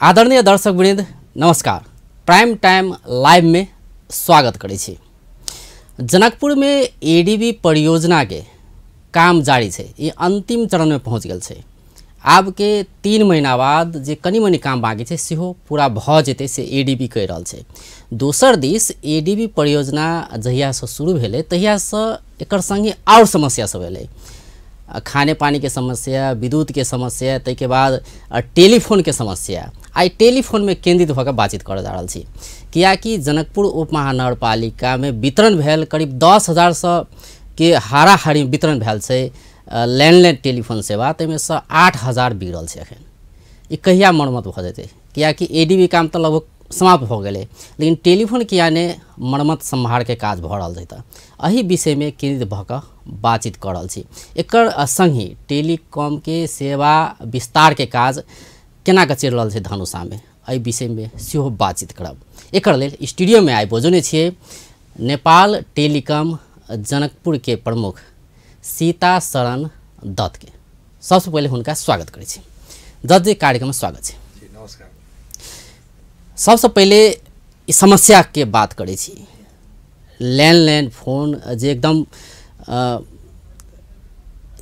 आदरणीय दर्शक वृंद नमस्कार। प्राइम टाइम लाइव में स्वागत करै छी। जनकपुर में एडीबी परियोजना के काम जारी छै, ये अंतिम चरण में पहुँच गेल छै। आब के 3 महीना बाद जे कनि मनि काम बाकी छै सेहो पूरा भऽ जेतै से एडीबी कहि रहल छै। दोसर दिस एडीबी परियोजना जहियासँ शुरू भेलै तहियासँ एकर संगे आओर समस्या सब एलै। खाने पानी के समस्या, विद्युत के समस्या, ताहिके बाद टेलीफोन के समस्या। आइ टेलीफोन में केंद्रित भऽ के बातचीत करऽ जा रहल छी, कियाकि जनकपुर उप महानगरपालिका में वितरण भेल करीब 10,000 के हाराहारी वितरण भेल छै लैंडलाइन टेलीफोन सेवा, ताहिमेसँ 8,000 बिगड़ल छै एखन। ई कहिया मरम्मत भऽ जेतै? कियाकि एडीबी काम तऽ लगभग समाप्त भऽ गेलै, लेकिन टेलीफोन किया ने मरम्मत सम्हारके काज भऽ रहल छै। तऽ एहि विषयमे केंद्रित भऽ कऽ बातचीत कऽ रहल छी। एकर संगहि टेलीकॉमके सेवा विस्तारके काज केना कऽ चलि रहल छै धनुषामे, एहि विषयमे सेहो बातचीत करब। एकर लेल स्टूडियोमे आइ बजौने छियै नेपाल टेलीकॉम जनकपुरके प्रमुख सीता शरण दत्तके। सबसँ पहिले हुनका स्वागत करै छी। दत्त जी, कार्यक्रममे स्वागत छै। नमस्कार। सबसँ पहिले ई समस्याके बात करै छी। लैंडलाइन फोन जे एकदम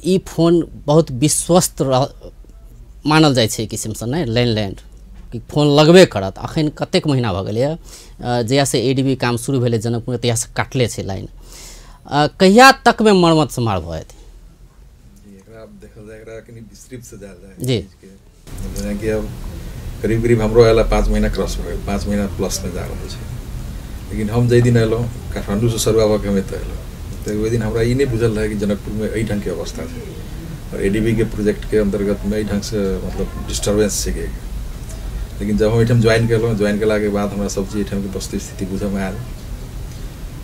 ई फोन बहुत विश्वस्त मानल जाइ छै किसिमसँ, नहि लैंडलाइन कि फोन लगबे करत। अखन कतेक महीना भऽ गेलैए जहियासँ एडीबी काम शुरू भेलै जनकपुर तहियासँ काटले छै लाइन। कहिया तकमे मरम्मत सम्हार भऽ जेतै? एकरा देखल जाय, एकरा कनि विस्तृत से जायल जाय जी। जेनाकि अब करीब करीब हमरो आयल 5 महीना क्रॉस भऽ गेल, 5 महीना प्लसमे जा रहल छै। लेकिन हम जाहि दिन अयलहुँ काठमाण्डूसँ सरुआ भऽ कऽ हम एतऽ अयलहुँ, तऽ ओहि दिन हमरा ई नहि बुझल रहै कि जनकपुरमे एहि ढङ्गके अवस्था छै और एडीबीके प्रोजेक्टके अन्तर्गतमे एहि ढङ्गसँ मतलब डिस्टर्बेंस छै। लेकिन जब हम एहिठाम ज्वाइन केलहुँ, ज्वाइन केलाके बाद हमरा सब चीज एहिठामके वस्तुस्थिति बुझऽमे आयल।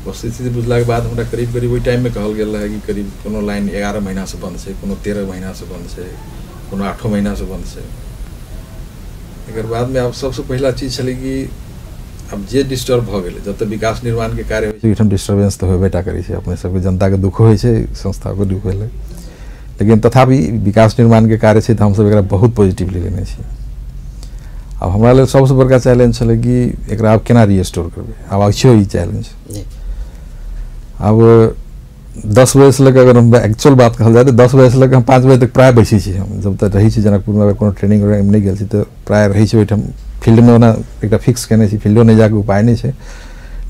वस्तुस्थिति बुझलाके बाद हमरा करीब करीब ओहि टाइममे कहल गेल रहै कि करीब कोनो लाइन 11 महीनासँ बन्द छै, कोनो 13 महीनासँ बन्द छै, कोनो 8 महीनासँ बन्द छै। एकर बादमे आब सबसँ पहिला चीज छलै कि आब जे डिस्टर्ब भऽ गेलै, जतऽ विकास निर्माणके कार्य होइ छै ओहिठाम डिस्टर्बेंस तऽ होबे टा करै छै। अपने सबके जनताके दुःख होइ छै, संस्थाके दुःख भेलै, लेकिन तथापि विकास निर्माणके कार्य छै तऽ हमसब एकरा बहुत पॉजिटिवली लेने छी। आब हमरा लेल सबसँ बड़का चैलेंज छलै कि एकरा आब केना रिस्टोर करबै। आब अछियो ई चैलेंज। आब 10 बजेसँ लऽ कऽ अगर हम एक्चुअल बात कहल जाय तऽ 10 बजेसँ लऽ कऽ हम 5 बजे तक प्राय बैसै छी। हम जब तक रहै छी जनकपुरमे, अगर कोनो ट्रेनिंग वगैरह नहि गेल छी तऽ प्राय रहै छी ओहिठाम फील्डमे। ओना एकटा फिक्स केने छी, फील्डो नहि जाके उपाय नहि छै।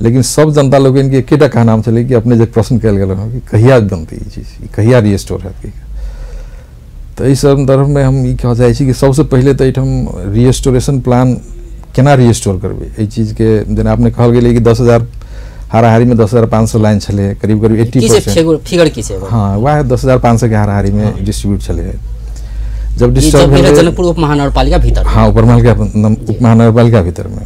लेकिन सब जनता लोकनिके एकेटा कहनाम छलै कि अपने जे प्रश्न कयल गेल हँ कि कहिया बनतै ई चीज, ई कहिया रिस्टोर हैत। तऽ एहि सन्दर्भमे हम ई कहऽ चाहै छी कि सबसँ पहिले तऽ एहिठाम रिस्टोरेशन प्लान केना रिस्टोर करबै एहि चीजके। जेना अपने कहल गेलै कि 10,000 हाराहारीमे 10,500 लाइन छलै, करीब करीब 80% फिगर की छै। हाँ, वएह 10,500 के हाराहारीमे डिस्ट्रीब्यूट छलै। जब डिस्टर्ब भेलै जनकपुर उप महानगरपालिका भीतर, हाँ उप महानगरपालिका भीतरमे।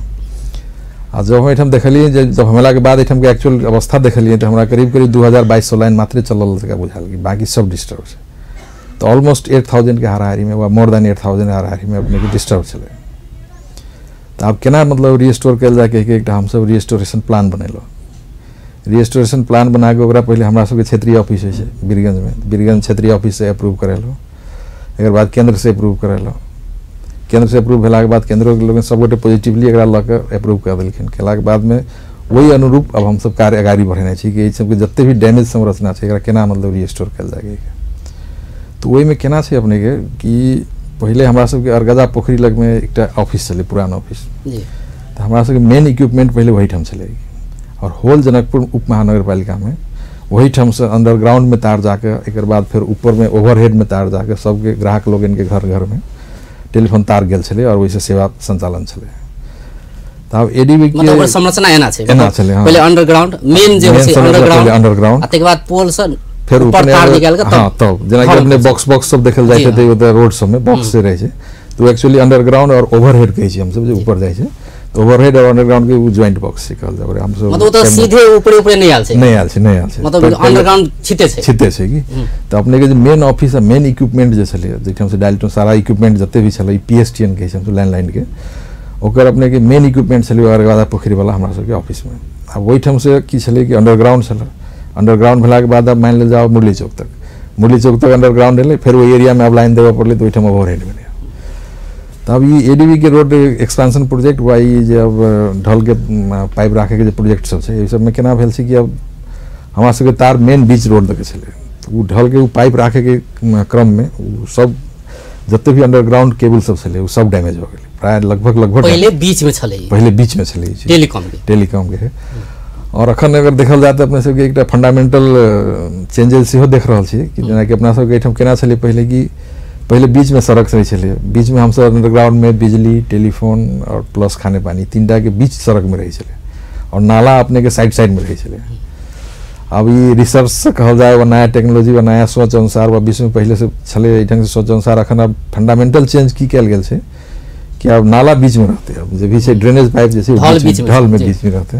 आ जब हम एहिठाम देखलियै, जे जब हम अयलाके बाद एहिठामके एक्चुअल अवस्था देखलियै तऽ हमरा करीब करीब 2,2200 लाइन मात्रे चलल जकाँ बुझायल कि बाकी सब डिस्टर्ब छै। तऽ ऑलमोस्ट 8,000 के हाराहारीमे वा मोर देन 8,000 हाराहारीमे अपनेके डिस्टर्ब छलै। तऽ आब केना मतलब रिस्टोर कयल जाय कहिके एकटा हमसब रिस्टोरेशन प्लान बनेलहुँ। रिस्टोरेशन प्लान बनाकऽ ओकरा पहिले हमरा सबके क्षेत्रीय ऑफिस होइ छै वीरगंजमे, वीरगंज क्षेत्रीय ऑफिससँ अप्रूव करेलहुँ। एकर बाद केन्द्रसँ अप्रूव करेलहुँ। केन्द्रसँ अप्रूव भेलाके बाद केन्द्रोके लोकनि सबगोटे पॉजिटिवली एकरा लऽ कऽ अप्रूव कऽ देलखिन। केलाके बादमे ओहि अनुरूप अब हमसब कार्य अगाडि बढ़ेने छी कि एहि सबके जते भी डैमेज संरचना छै एकरा केना मतलब रिस्टोर कयल जाय। तऽ ओहिमे केना छै अपनेके कि पहिले हमरा सबके अरगजा पोखरी लगमे एकटा ऑफिस छलै, पुरान ऑफिस। तऽ हमरा सबके मेन इक्विपमेंट पहिले ओहिठाम छलै और होल जनकपुर उप महानगरपालिकामे ओहिठामसँ अंडरग्राउंडमे तार जाके एकर बाद फेर ऊपरमे ओवरहेडमे तार जाके सबके ग्राहक लोकनिके घर घरमे टेलीफोन तार गेल छलै और ओहिसँ सेवा संचालन छलै। तऽ आब एडीबी के मतलब संरचना एना छै, एना छलै। पहिले अंडरग्राउंड मेन जे होइ छै अंडरग्राउंड, आ तकर बाद पोल सँ फेर ऊपर तार निकालि कऽ, हाँ तब जेनाकि अपने बॉक्स बॉक्स सब देखल जाइ छै ओतऽ रोड सबमे बॉक्स से रहै छै, तऽ एक्चुअली अंडरग्राउंड और ओवरहेड कहै छी हमसब जे ऊपर जाइ छै। तऽ ओवरहेड और अंडरग्राउंड के ज्वाइंट बॉक्स छै कहल जाय। हमसब मतलब ओतऽ सीधे ऊपरे ऊपरे नहि आयल छै, नहि आयल छै, नहि आयल छै, मतलब अंडरग्राउंड छिते छै, छिते छै कि। तऽ अपने के जे मेन ऑफिस आ मेन इक्विपमेंट जे छलै, जाहिठाम से डायल सारा इक्विपमेंट जते भी छलै, पीएसटीएन कहै छै हमसब लैंडलाइन के, ओकर अपने के मेन इक्विपमेंट छलै अरगजा पोखरी वाला हमरा सबके ऑफिसमे। आब ओहिठाम से की छलै कि अंडरग्राउंड छलै। अंडरग्राउंड भेलाके बाद आब मानि लेल जाउ मुरली चौक तक, मुरली चौक तक अंडरग्राउंड एलै, फेर ओहि एरियामे आब लाइन देबऽ पड़लै तऽ ओहिठाम ओवरहेड भेलै। तऽ आब ई एडीबी के रोड एक्सपेंशन प्रोजेक्ट वा ई जे अब ढल के पाइप राखै के जे प्रोजेक्ट सब छै, एहि सबमे केना भेल छै कि अब हमरा सबके तार मेन बीच रोड दऽ के छलै, ओ ढल के ओ पाइप राखै के क्रममे ओ सब जते भी अंडरग्राउंड केबल सब छलै ओ सब डैमेज भऽ गेलै प्राय लगभग लगभग। पहिले बीच में छलै, पहिले बीच में छलै टेलीकॉम के, टेलीकॉम के। और अखन अगर देखल जाय तऽ अपने सबके एकटा फंडामेंटल चेंजेस सेहो देख रहल छी कि जेनाकि अपना सबके एहिठाम केना छलै पहिले कि पहिले बीच में सड़क रहै छलै, बीच में हमसब अंडरग्राउंड में बिजली, टेलीफोन और प्लस खाने पानी तीनटा के बीच सड़क में रहै छलै और नाला अपने के साइड साइड में रहै छलै। अब ई रिसर्च से कहल जाय वा नया टेक्नोलॉजी वा नया सोच अनुसार वा विश्व में पहिले से छलै एहि ढंग से सोच अनुसार अखन अब फंडामेंटल चेंज की कयल गेल छै कि अब नाला बीच में रहते, अब जे भी छै ड्रेनेज पाइप जे छै ढल में बीच में रहते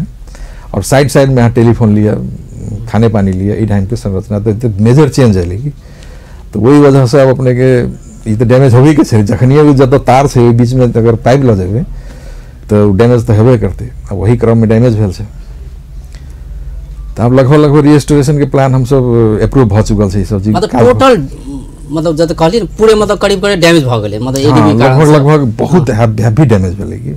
और साइड साइड में अहाँ टेलीफोन लिअ, खाने पानी लिअ, ई ढंग के संरचना। तऽ मेजर चेंज एलै कि तऽ ओहि वजहसँ आब अपने के ई तऽ डैमेज होबे के छै, जखनिए जतऽ तार छै ओहि बीच में अगर पाइप लऽ जेबै तऽ डैमेज तऽ हेबे करतै। आ वही क्रम में डैमेज भेल छै। तऽ आब लगभग लगभग रिस्टोरेशन के प्लान हमसब अप्रूव भऽ चुकल छै। ई सब चीज मतलब टोटल मतलब जब कहलियै ने पूरे मतलब करीब करीब डैमेज भऽ गेलै, मतलब एडीबी लगभग लगभग बहुत हैवी डैमेज भेलै कि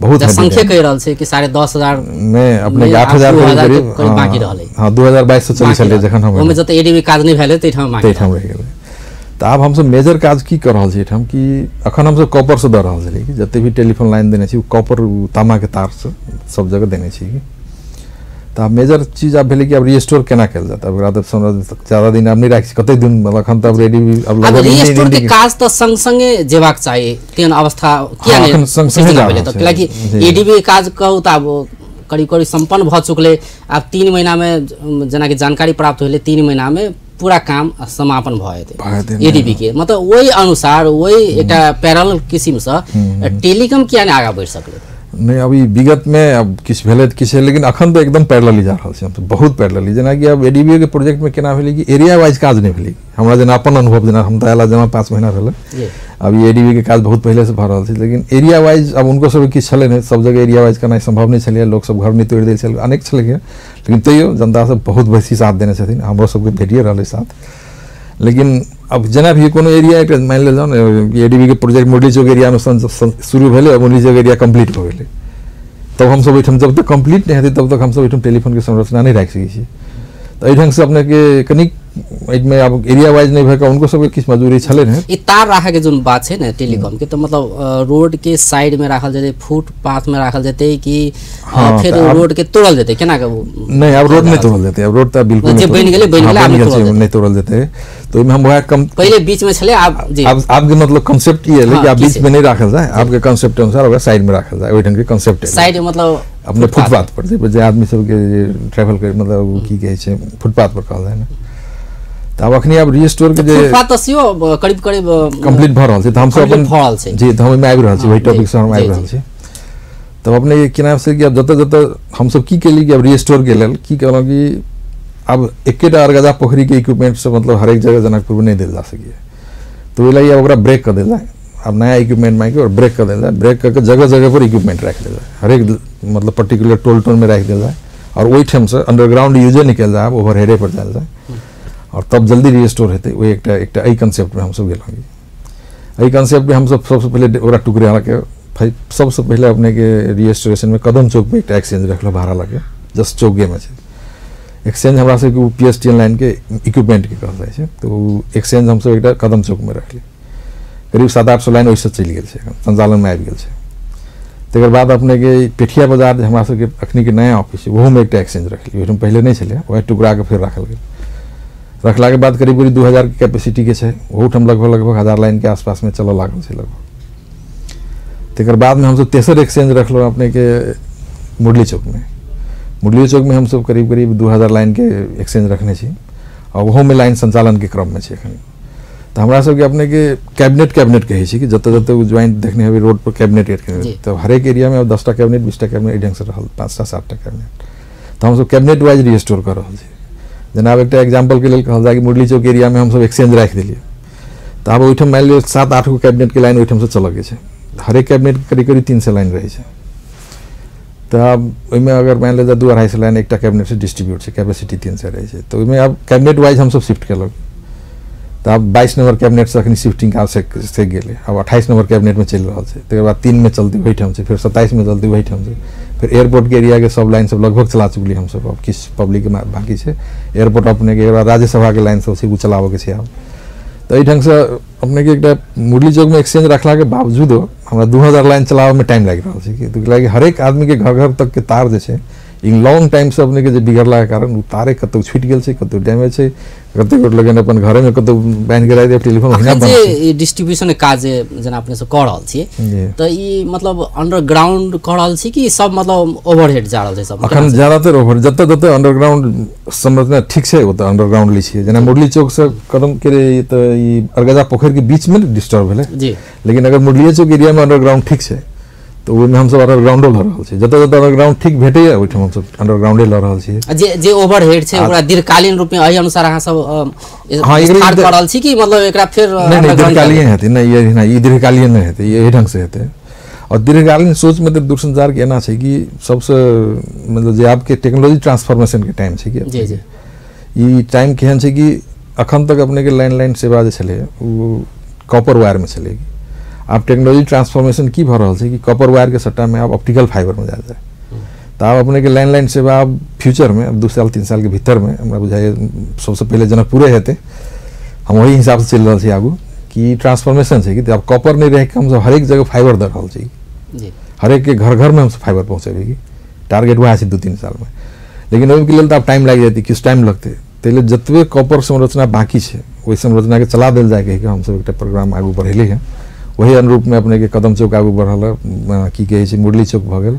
बहुत संख्या कहि रहल छै कि 10,500 नहि अपने 8,000 करीब करीब बाकी रहलै। हाँ, 2022 से चलै छलै जखन हम ओहिमे जतऽ एडीबी काज नहि भेलै ताहिठाम बाकी रहि गेलै। तऽ आब हमसब मेजर काज की कऽ रहल छी एहिठाम कि अखन हमसब कॉपरसँ दऽ रहल छलियै कि जते भी टेलीफोन लाइन देने छी ओ कॉपर तामाके तारसँ सब जगह देने छी। तऽ आब मेजर चीज आब भेलै कि आब रिस्टोर केना कयल जायत। आब ओकरा तऽ ज्यादा दिन आब नहि राखि कतेक दिन मतलब अखन तऽ आब रेडी आब रिस्टोर के काज तऽ संग संगे जेबाक चाही, तेहन अवस्था किया नहि संग संगे भेलै? तऽ कियाकि एडीबी काज कहू तऽ आब करीब करीब सम्पन्न भऽ चुकलै। आब 3 महीनामे जेनाकि जानकारी प्राप्त भेलै 3 महीनामे पूरा काम समापन भऽ जेतै एडीबी के, मतलब ओहि अनुसार ओहि एकटा पैरल किसिमसँ टेलीकॉम किया नहि आगाँ बढ़ि सकलै? नहि, अभी विगत में अब किछु भेलै तऽ किछु, लेकिन अखन तऽ एकदम पैरेलली जा रहल छै, हमसब बहुत पैरेलली। जेनाकि आब एडीबी के प्रोजेक्ट में केना भेलै कि एरिया वाइज काज नहि भेलै। हमरा जेना अपन अनुभव जेना हम तऽ अयला जेना 5 महीना भेलै, अब एडीबी के काज बहुत पहिले से भऽ रहल छै, लेकिन एरिया वाइज आब उनको सबके किछु छलै नहि, सब जगह एरिया वाइज करनाइ सम्भव नहि छलै, लोक सब घर नहि तोड़ि दै छलै, अनेक छलै, लेकिन तैयो जनता सब बहुत बेसी साथ देने छथिन, हमरो सबके भेटिए रहल साथ। लेकिन अब जेना भी कोनो एरिया एक मानि लेल जाउ ने एडीबी के प्रोजेक्ट मुरली चौक एरिया में शुरू भेलै, मुरली चौक एरिया कम्प्लीट भऽ गेलै, तब हमसब ओहिठाम जब तक कम्प्लीट नहि हेतै तब तक हमसब ओहिठाम टेलीफोनके संरचना नहि राखि सकै छी। तऽ एहि ढङ्गसँ अपनेके कनिक एहिमे आब एरिया वाइज नहि भऽ कऽ उनको सबके किछु मजबूरी छलै ने। ई तार राखैके जोन बात छै ने टेलीकॉम के, तऽ मतलब रोड के साइड में राखल जेतै, फुटपाथ में राखल जेतै कि फिर रोड के तोड़ल जेतै? केना के नहि, आब रोड नहि तोड़ल जेतै, आब रोड तऽ बिल्कुल जे बनि गेलै बनि गेलै, आब नहि तोड़ल जेतै। तऽ ओहिमे हम वएह कम पहिले बीच में छलै, आब आब आबके मतलब कॉन्सेप्ट ई एलै कि आब बीच में नहि राखल जाय, आबके कॉन्सेप्ट अनुसार ओकरा साइड में राखल जाय, ओहि ढंग के कॉन्सेप्ट साइड मतलब अपने फुटपाथ पर जे आदमी सबके ट्रैवल कर मतलब की कहै छै फुटपाथ पर कहल जाय ने। तऽ आब अखनी आब रिस्टोर के जे फुटपाथ तऽ सेहो करीब करीब कंप्लीट भऽ रहल छै, तऽ हमसब अपन जी तऽ हम ओहिमे आबि रहल छी, वही टॉपिक से हम आबि रहल छी। तब अपने केना से कि आब जतऽ जतऽ हमसब की केली कि आब रिस्टोर के लेल की कहलहुँ कि आब एकेटा अरगजा पोखरी के इक्विपमेंट से मतलब हरेक जगह जनकपुर में नहीं देल जा सकिए, तो ओहि लागि ओकरा ब्रेक कऽ देल जाय, आब नया इक्विपमेंट मांगि और ब्रेक कऽ देल जाय, ब्रेक कऽ के जगह जगह पर इक्विपमेंट राखि देल जाय, हरेक मतलब पर्टिकुलर टोल टोल में राखि देल जाय और ओहिठामसँ अंडरग्राउंड यूजे निकलि जाय, आब ओवरहेडे पर जायल जाय और तब जल्दी रिस्टोर हेतै। ओहि एकटा एकटा एहि कॉन्सेप्टमे हमसब गेलहुँ। एहि कॉन्सेप्टमे हमसब सबसँ पहिले ओकरा टुकड़ा सबसँ पहिले अपनेके रिस्टोरेशनमे कदम चौक पर एकटा एक्सचेंज रखलहुँ भाड़ा लऽ के, जस्ट चौकेमे छै एक्सचेंज, हमरा सबके O P S T N लाइनके इक्विपमेंटके कहल जाइ छै, तऽ ओ एक्सचेंज हमसब एकटा कदम चौकमे रखली, करीब 700-800 लाइन ओहिसँ चलि गेल छै, संचालनमे आबि गेल छै। तकर बाद अपनेके पेठिया बाजार जे हमरा सबके अखनीके नया ऑफिस छै ओहोमे एकटा एक्सचेंज रखली, ओहिठाम पहिले नहि छलै, वएह टुकड़ाके फेर राखल गेल। रखलाके बाद करीब करीब 2000 के कैपेसिटीके छै, ओहूठाम लगभग लगभग 1000 लाइनके आसपासमे चलऽ लागल छै लगभग। तकर बादमे हमसब तेसर एक्सचेंज रखलहुँ अपनेके मुरली चौकमे, मुरली चौकमे हमसब करीब करीब 2000 लाइनके एक्सचेंज रखने छी आ ओहोमे लाइन संचालनके क्रममे छै एखन। तऽ हमरा सबके अपनेके कैबिनेट कैबिनेट कहै छी कि जतऽ जतऽ ज्वाइंट देखने हेबै रोड पर कैबिनेट रखने, तऽ हरेक एरियामे आब 10टा कैबिनेट 20टा कैबिनेट एहि ढङ्गसँ रहल, 5टा 7टा कैबिनेट, तऽ हमसब कैबिनेट वाइज रिस्टोर कऽ रहल छी। जेना आब एकटा एग्जाम्पलके लेल कहल जाय कि मुरली चौक एरियामे हमसब एक्सचेंज राखि देलियै, तऽ आब ओहिठाम मानि लियौ 7-8 गो कैबिनेटके लाइन ओहिठामसँ चलऽके छै, हरेक कैबिनेट करीब करीब 300 लाइन रहै छै, तऽ आब ओहिमे अगर मानि लिअ 200-250 लाइन एकटा कैबिनेटसँ डिस्ट्रीब्यूट छै, कैपेसिटी 300 रहै छै, तऽ ओहिमे आब कैबिनेट वाइज हमसब शिफ्ट केलहुँ। तऽ आब 22 नंबर कैबिनेट से अखनी शिफ्टिंग काज से गेलै, आब 28 नंबर कैबिनेट में चलि रहल छै, तकर बाद 3 में चलती ओहिठाम छै, फेर 27 में चलती ओहिठाम छै, फेर एयरपोर्ट के एरिया के सब लाइन सब लगभग चला चुकली हमसब, आब किछु पब्लिक के बाकी छै एयरपोर्ट अपने के, राज्यसभा के लाइन सब छै ओ चलाबऽ के छै आब। तऽ एहि ढङ्गसँ अपनेके एकटा मुरली चौकमे एक्सचेंज रखलाके बावजूदो हमरा 2000 लाइन चलाबऽमे टाइम लागि रहल छै, कि हरेक आदमीके घर घर तकके तार जे छै ई लॉन्ग टाइमसँ अपनेके जे बिगड़लाके कारण ओ तारे कतहु छुटि गेल छै, कतहु डैमेज छै, कतेक गोट लगन अपन घरेमे कतहु बान्हि के राखि देब टेलीफोन। जे डिस्ट्रीब्यूशन काज जेना अपने सब कऽ रहल छियै तऽ ई मतलब अंडरग्राउंड कऽ रहल छी कि सब मतलब ओवरहेड जा रहल छै सब? अखन ज्यादातर ओवर, जतऽ जतऽ अंडरग्राउंड संरचना ठीक छै ओतऽ अंडरग्राउंड लै छियै। जेना मुरली चौक से कदम के तऽ ई अरगजा पोखरिके बीचमे डिस्टर्ब भेलै जी, लेकिन अगर मुरलिए चौक एरियामे अंडरग्राउंड ठीक छै तऽ ओहिमे हमसब अंडरग्राउंडो लऽ रहल छी, जतऽ जतऽ अंडरग्राउंड ठीक भेटैया ओहिठाम हमसब अंडरग्राउंडे लऽ रहल छी। जे जे ओवरहेड छै ओकरा दीर्घकालीन रूपमे एहि अनुसार अहाँ सब विस्तार कऽ रहल छी कि मतलब एकरा फेर नहि नहि दीर्घकालीन हेतै? नहि, ई दीर्घकालीन नहि हेतै, एहि ढङ्गसँ हेतै। और दीर्घकालीन सोचमे तऽ दूरसंचारके एना छै कि सबसँ मतलब जे आबके टेक्नोलॉजी ट्रांसफॉर्मेशनके टाइम छै कि जी जी ई टाइम केहन छै कि अखन तक अपनेके लैंडलाइन सेवा जे छलै ओ कॉपर वायरमे छलै। आब टेक्नोलॉजी ट्रांसफॉर्मेशन की भऽ रहल छै कि कॉपर वायरके सट्टामे आब ऑप्टिकल फाइबरमे जायल जाय, तऽ आब अपनेके लैंडलाइन सेवा आब फ्यूचरमे आब 2 साल 3 सालके भीतरमे हमरा बुझाइए सबसँ पहिले जनकपुरे हेतै। हम ओहि हिसाबसँ चलि रहल छी आगू कि ट्रांसफॉर्मेशन छै कि आब कॉपर नहि रहिके हमसब हरेक जगह फाइबर दऽ रहल छी, हरेकके घर घरमे हमसब फाइबर पहुँचेबै कि टारगेट वएह छै 2-3 सालमे। लेकिन ओहिके लेल तऽ आब टाइम लागि जेतै, किछु टाइम लगतै, ताहि लेल जतबे कॉपर संरचना बाँकी छै ओहि संरचनाके चला देल जाय कहिके हमसब एकटा प्रोग्राम आगू बढ़ेली हँ। वही अनुरूपमे अपनेके कदम चौक आगू बढ़ल है, की कहै छै मुरली चौक भऽ गेल,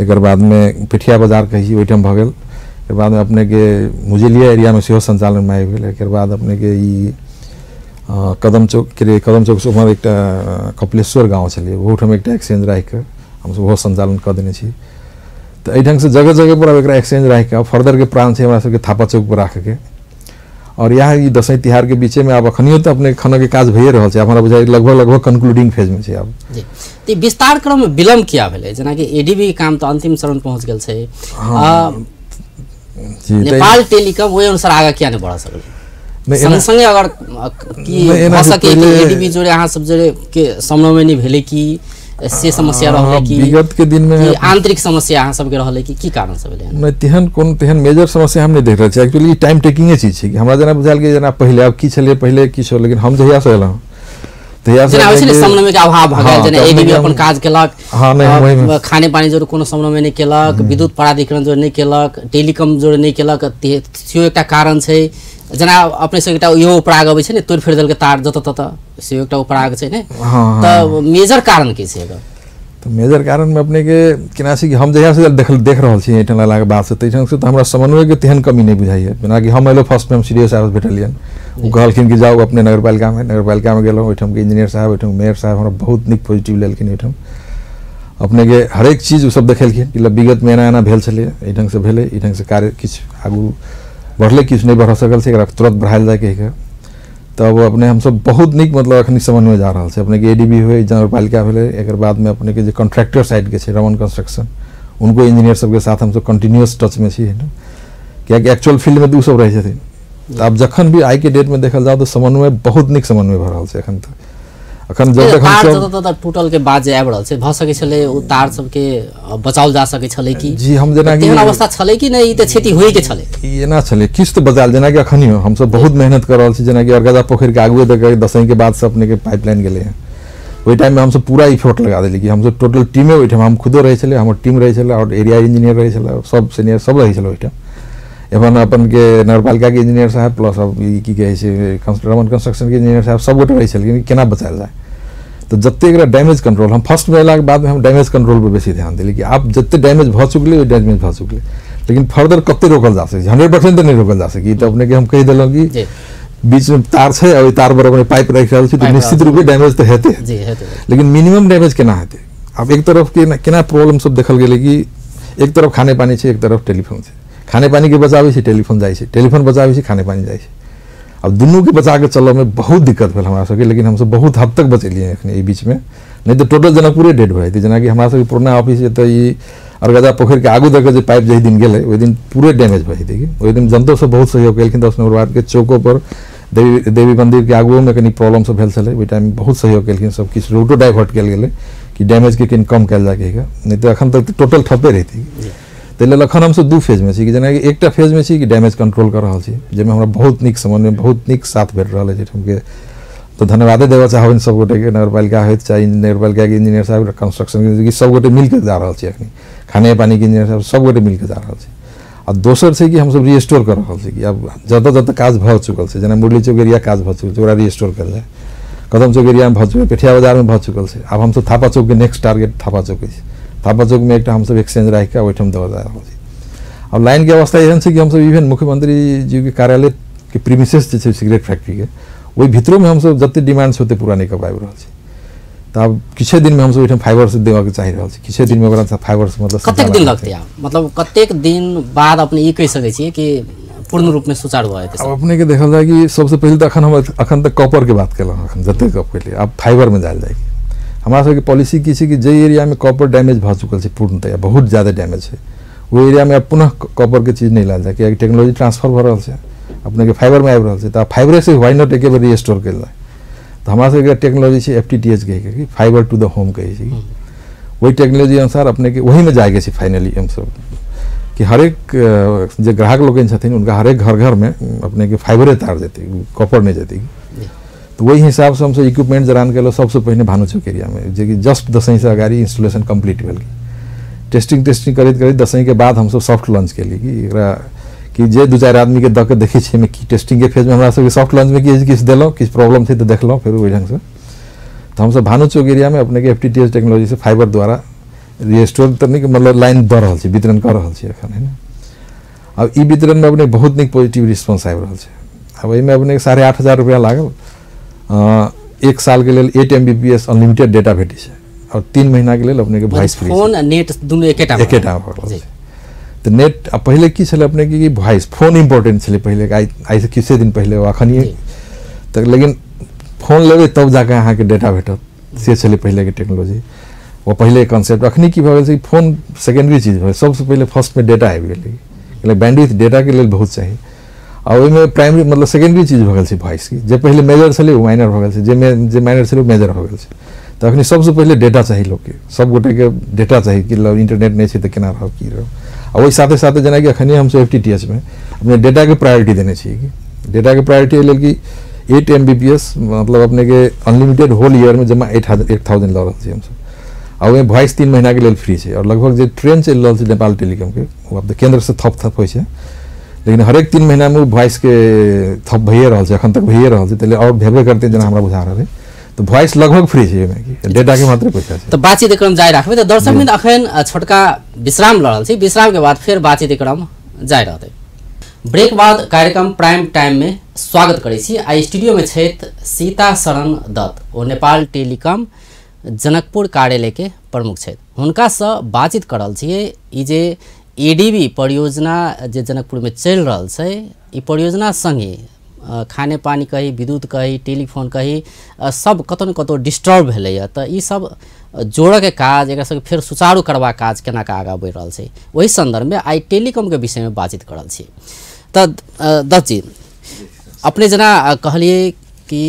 एकर बादमे पिठिया बाजार कहै छी ओहिठाम भऽ गेल, एकर बादमे अपनेके मुजेलिया एरियामे सेहो सञ्चालनमे आबि गेल, एकर बाद अपनेके ई कदम चौक के कदम चौकसँ उम्हर एकटा कपिलेश्वर गाँव छलै ओहूठाम एकटा एक्सचेंज राखिकऽ हमसब ओहो सञ्चालन कऽ देने छी। तऽ एहि ढङ्गसँ जगह जगह पर आब एकरा एक्सचेंज राखिकऽ फर्दरके प्लान छै हमरा सबके थापा चौक पर राखऽके। और इएह ई दसैँ तिहारके बीचेमे आब अखनियो तऽ अपने खनऽके काज भइए रहल छै, आब हमरा बुझाइ लगभग लगभग कंक्लूडिंग फेजमे छै आब। जी, तऽ विस्तार क्रममे विलम्ब किया भेलै? जेनाकि एडीबी काम तऽ अंतिम चरण पहुँच गेल छै, नेपाल टेलीकॉम ओहि अनुसार आगाँ किया नहि बढ़ा सकलै? संग संगे अगर की भऽ सकै कि एडीबी जोड़े अहाँ सब जोड़े के समन्वय नहि भेलै कि से समस्या रहलै कि विगत के दिन में आंतरिक समस्या अहाँ सबके रहलै कि की कारण सब भेलै? नहि, तेहन कोनो तेहन मेजर समस्या हम नहि देख रहल छी। एक्चुअली ई टाइम टेकिंगे चीज छै कि हमरा जेना बुझायल कि जेना पहिले आब की छलै पहिले की छल, लेकिन हम जहिया से एलहुँ तहिया से जेना होइ छै ने समन्वय के अभाव भऽ गेल, जेना एडीबी अपन काज केलक, खाने पानी जोड़े कोनो समन्वय नहि केलक, विद्युत प्राधिकरण जोड़े नहि केलक, टेलीकॉम जोड़े नहि केलक, सेहो एकटा कारण छै। जेना अपने सब एकटा इहो उपराग अबै छै ने, तोड़ि फोड़ि देलकै तार जतऽ ततऽ, सेहो एकटा उपराग छै ने। तऽ मेजर कारण की छै एकर? तऽ मेजर कारणमे अपनेके केना छै कि हम जहिया से देख रहल छी एहिठाम अयलाके बाद से ताहिठाम से तऽ हमरा समन्वयके तेहन कमी नहि बुझाइए। जेनाकि हम अयलहुँ फर्स्टमे हम सी डी ओ साहब भेटलियनि, ओ कहलखिन कि जाउ अपने नगरपालिकामे, नगरपालिकामे गेलहुँ, ओहिठामके इंजीनियर साहब ओहिठाम मेयर साहब हमरा बहुत नीक पॉजिटिव लेलखिन। ओहिठाम अपनेके हरेक चीज ओसब देखेलखिन कि विगतमे एना एना भेल छलै, एहि ढङ्गसँ भेलै, एहि ढङ्गसँ कार्य किछु आगू बढ़लै, किछु नहि बढ़ सकल छै, एकरा तुरंत बढ़ायल जाय कहिके। तब अपने हमसब बहुत नीक मतलब अखनी समन्वय जा रहल छै। अपनेके एडीबी होइ, नगरपालिका भेलै, एकर बादमे अपनेके जे कॉन्ट्रैक्टर साइडके छै रमन कंस्ट्रक्शन, उनको इंजीनियर सबके साथ हमसब कंटिन्यूअस टचमे छी, कियाकि एक्चुअल फील्डमे तऽ ओसब रहै छथिन। तऽ आब जखन भी आइके डेटमे देखल जाउ तऽ समन्वय बहुत नीक समन्वय भऽ रहल छै एखन तक। अखन जब तक तार टूटल के बाद जे आबि रहल छै, भऽ सकै छलै ओ तार सबके बचाओल जा सकै छलै कि? जी, हम जेना तेहन अवस्था छलै कि नहि? ई तऽ क्षति होइके छलै, ई एना छलै किछु तऽ बचाल। जेनाकि अखनियो हमसब बहुत मेहनत कऽ रहल छी, जेनाकि अरगजा पोखरिके आगुए दऽ कऽ दसैँ के बाद से अपनेके पाइपलाइन गेलै हँ, ओहि टाइममे हमसब पूरा इफोर्ट लगा देली कि हमसब टोटल टीमे ओहिठाम, हम खुदो रहै छलै, हमर टीम रहै छलै, आओर एरिया इंजीनियर रहै छलै, सब सीनियर सब रहै छलै ओहिठाम। एवं अपन के नगरपालिका के इंजीनियर साहब प्लस अब की कहै छै रमन कंस्ट्रक्शन के इंजीनियर साहब सब गोटे रहै छलखिन केना बचायल जाय। तऽ जतेक एकरा डैमेज कंट्रोल, हम फर्स्ट में अयलाके बादमे हम डैमेज कंट्रोल पर बेसी ध्यान देली कि आब जतेक डैमेज भऽ चुकलै ओहि डैमेज भऽ चुकलै, लेकिन फर्दर कतेक रोकल जा सकै छै, 100% तऽ नहि रोकल जा सकै। तऽ अपनेके हम कहि देलहुँ कि बीचमे तार छै आ ओहि तार पर अपने पाइप राखि रहल छी तऽ निश्चित रूपे डैमेज तऽ हेतै, लेकिन मिनिमम डैमेज केना हेतै। आब एक तरफ केना प्रॉब्लम सब देखल गेलै कि एक तरफ खाने पानी छै, एक तरफ टेलीफोन छै, खाने पानीके बचाबै छै टेलीफोन जाइ छै, टेलीफोन बचाबै छै खाने पानी जाइ छै। आब दुनूके बचा के चलऽमे बहुत दिक्कत भेल हमरा सबके, लेकिन हमसब बहुत हद तक बचेलियै एखन एहि बीचमे, नहि तऽ टोटल जनकपुरे डेड भऽ जेतै। जेनाकि हमरा सबके पुरना ऑफिस एतऽ ई अरगजा पोखरिके आगू दऽ कऽ जे पाइप जाहि दिन गेलै ओहि दिन पूरे डैमेज भऽ जेतै। कि ओहि दिन जनतो सब बहुत सहयोग केलखिन, 10 नंबर वार्डके चौको पर देवी देवी मन्दिरके आगुओमे कनि प्रॉब्लम सब भेल छलै, ओहि टाइम बहुत सहयोग केलखिन, सब किछु रोडो डाइवर्ट कयल गेलै कि डैमेजके कनि कम कयल जाय कहिके, नहि तऽ एखन तक टोटल ठप्पे रहितै। ताहि लेल एखन हमसब दू फेजमे छी, कि जेनाकि एकटा फेजमे छी कि डैमेज कंट्रोल कऽ रहल छी, जाहिमे हमरा बहुत नीक समन्वय बहुत नीक साथ भेट रहल अछि एहिठामके, तऽ धन्यवादे देबऽ चाहबनि सब गोटेके, नगरपालिका होइत चाहे नगरपालिकाके इंजीनियर साहब, कंस्ट्रक्शन सब गोटे मिलके जा रहल छी, एखन खाने पानीके इंजीनियर साहब सब गोटे मिलके जा रहल छी। आ दोसर छै कि हमसब रिस्टोर कऽ रहल छी कि आब जतऽ जतऽ काज भऽ चुकल छै, जेना मुरली चौक एरिया काज भऽ चुकल छै ओकरा रिस्टोर कयल जाय, कदम चौक एरियामे भऽ चुकल, पेठिया बाजारमे भऽ चुकल छै, आब हमसब थापा चौकके नेक्स्ट टारगेट थापा चौक अछि, थापा चौकमे एकटा हमसब एक्सचेंज राखिकऽ ओहिठाम दऽ जा रहल छी। आब लाइनके अवस्था एहन छै कि हमसब इवेन मुख्यमंत्री जीके कार्यालयके प्रीमिसेस जे छै सिगरेट फैक्ट्रीके ओहि भीतरोमे हमसब जते डिमांड छै ओते पूरा नहि कऽ पाबि रहल छी। तऽ आब किछे दिनमे हमसब ओहिठाम फाइबरसँ देबऽके चाहि रहल छी, किछे दिनमे ओकरा फाइबरसँ मतलब कतेक दिन लगतै आब, मतलब कतेक दिन बाद अपने ई कहि सकै छियै कि पूर्ण रूपमे सुचारू भऽ जेतै? आब अपनेके देखल जाय कि सबसँ पहिले तऽ एखन हम एखन तक कॉपरके बात केलहुँ, एखन जतेक गप केलियै, आब फाइबरमे जायल जाय। हमरा सबके पॉलिसी की छै कि जाहि एरियामे कॉपर डैमेज भऽ चुकल छै पूर्णतया, बहुत ज्यादा डैमेज छै, ओहि एरियामे आब पुनः कॉपरके चीज नहि लायल जाय, कियाकि टेक्नोलॉजी ट्रांसफर भऽ रहल छै, अपनेके फाइबरमे आबि रहल छै, तऽ फाइबरेसँ why not एके बेर रिस्टोर कयल जाय। तऽ हमरा सबके टेक्नोलॉजी छै FTTH कहिके, कि फाइबर टू the होम कहै छै, ओहि टेक्नोलॉजी अनुसार अपनेके ओहीमे जायके छै फाइनली हमसब, कि हरेक जे ग्राहक लोकनि छथिन हुनका हरेक घर घरमे अपनेके फाइबरे तार जेतै, कॉपर नहि जेतै। तऽ ओहि हिसाबसँ हमसब इक्विपमेंट जरान केलहुँ सबसँ पहिने भानु चौक एरियामे, जेकि जस्ट दसैँसँ अगाडि इंस्टॉलेशन कम्प्लीट भेल, टेस्टिंग टेस्टिंग करैत करैत दसैँके बाद हमसब सॉफ्ट लॉन्च केली कि एकरा कि जे दू चारि आदमीके दऽ कऽ देखै छियै कि टेस्टिंगके फेजमे हमरा सबके सॉफ्ट लॉन्चमे किछु किछु देलहुँ, किछु प्रॉब्लम छै तऽ देखलहुँ फेर ओहि ढङ्गसँ। तऽ हमसब भानु चौक एरियामे अपनेके FTTH टेक्नोलॉजीसँ फाइबर द्वारा रिस्टोर तऽ नहि मतलब लाइन दऽ रहल छी, वितरण कऽ रहल छी एखन, है ने। आब ई वितरणमे अपने बहुत नीक पॉजिटिव रिस्पॉन्स आबि रहल छै। आब एहिमे अपनेके 8,500 रुपैआ लागल, एक सालके लेल 8 Mbps unlimited data भेटै छै, आओर 3 महीनाके लेल अपनेके वॉइस फ्री, फोन आ नेट दुनू एकेटा भऽ रहल छै। तऽ नेट आ पहिले की छलै अपनेके कि वॉइस फोन इम्पोर्टेंट छलै पहिले, आइसँ किछे दिन पहिले एखन तऽ, लेकिन फोन लेबै तब जाकऽ अहाँके डेटा भेटत, से छलै पहिलेके टेक्नोलॉजी, ओ पहिले कॉन्सेप्ट। अखनी की भऽ गेल छै फोन सेकेंडरी चीज भऽ गेल, सबसँ पहिले फर्स्टमे डेटा आबि गेलै, बैंडविड्थ डेटाके लेल बहुत चाही, आ ओहिमे प्राइमरी मतलब सेकेंडरी चीज भऽ गेल छै वॉइस, जे पहिले मेजर छलै ओ माइनर भऽ गेल छै, जे माइनर छलै ओ मेजर भऽ गेल छै। तऽ अखनी सबसँ पहिले डेटा चाही लोकके, सब गोटेके डेटा चाही कि इंटरनेट नहि छै तऽ केना रहब की रहब। आ ओहि साथे साथे जेनाकि अखनी हमसब FTTH मे अपने डेटाके प्रायोरिटी देने छियै, कि डेटाके प्रायोरिटी एहि लेल कि 8 Mbps मतलब अपनेके अनलिमिटेड होल ईयरमे जमा 8,000 लऽ रहल छी हमसब, आ ओहिमे वॉइस 3 महीनाके लेल फ्री छै। आओर लगभग जे ट्रेन चलि रहल छै नेपाल टेलीकॉमके ओ आब तऽ केन्द्रसँ थप थप होइ छै, लेकिन हरेक 3 महीनामे ओ वॉइसके थप भइए रहल छै, एखन तक भइए रहल छै, ताहि लेल आओर भेबे करतै जेना हमरा बुझा रहल है। तऽ वॉइस लगभग फ्री छै ओहिमे, डेटाके मात्र पैसा छै। तऽ बातचीत क्रम जारी राखबै। तऽ दर्शक मित्र अखन छोटका विश्राम लऽ रहल छी, विश्रामके बाद फेर बातचीत क्रम जारी रहतै। ब्रेक बाद कार्यक्रम प्राइम टाइममे स्वागत करै छी। आ स्टूडियोमे छथि सीता शरण दत्त, ओ नेपाल टेलीकॉम जनकपुर कार्यालयके प्रमुख छथि। हुनकासँ बातचीत कर रहल छियै ई जे ADB परियोजना जे जनकपुरमे चलि रहल छै, ई परियोजना सङ्गे खाने पानी कही, विद्युत कही, टेलीफोन कही, सब कतौ न कतौ डिस्टर्ब भेलैए, तऽ ई सब जोड़ऽके काज, एकरा सबके फेर सुचारू करबाक काज केना कऽ आगाँ बढ़ि रहल छै, ओहि सन्दर्भमे आइ टेलीकॉमके विषयमे बातचीत कर रहल छी। तऽ दत्त जी, अपने जेना कहलियै कि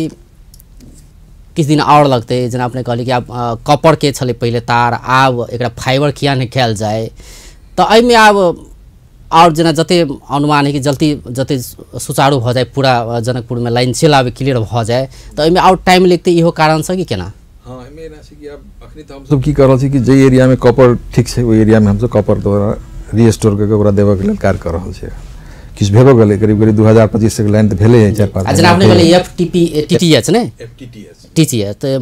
किछु दिन आओर लगतै, जेना अपने कहलियै कि आब कॉपरके छलै पहिले तार, आब एकरा फाइबर किया नहि कयल जाय, तऽ एहिमे आब आओर जेना जते अनुमान है कि जल्दी जते सुचारू भऽ जाय, पूरा जनकपुरमे लाइन चलि आबै, क्लियर भऽ जाय, तऽ एहिमे आओर टाइम लगतै, इहो कारणसँ कि केना? हाँ, एहिमे एना छै कि आब अखनी तऽ हमसब की कऽ रहल छी कि जाहि एरियामे कॉपर ठीक छै ओहि एरियामे हमसब कॉपर द्वारा रिस्टोर कऽ के ओकरा देबऽके लेल कार्य कऽ रहल छियै। किछु भेबो गेलै, करीब करीब 2025 के लाइन तऽ भेलै 4-5। जेना अपने कहलियै FTTH ने, FTTH तऽ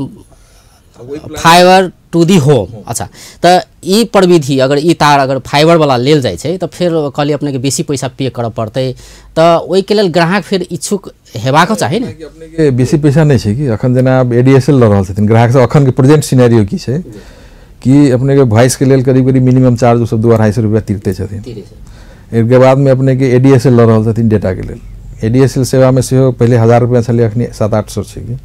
फाइबर टू the होम। अच्छा, तऽ ई प्रविधि अगर ई तार अगर फाइबर वाला लेल जाइ छै तऽ फेर कहलियै अपनेके बेसी पैसा पे करऽ पड़तै, तऽ ओहिके लेल ग्राहक फेर इच्छुक हेबाक चाही ने? अपनेके बेसी पैसा नहि छै कि अखन जेना आब ADSL लऽ रहल छथिन ग्राहक सब, अखनके प्रेजेंट सिनेरियो की छै कि अपनेके वॉइसके लेल करीब करीब मिनिमम चार्ज ओसब 200-250 रुपैआ तीरते छथिन। एहिके बादमे अपनेके ADSL लऽ रहल छथिन डेटाके लेल, ADSL सेवामे सेहो पहिले 1000 रुपैआ छलै, अखनी 700-800 छै कि,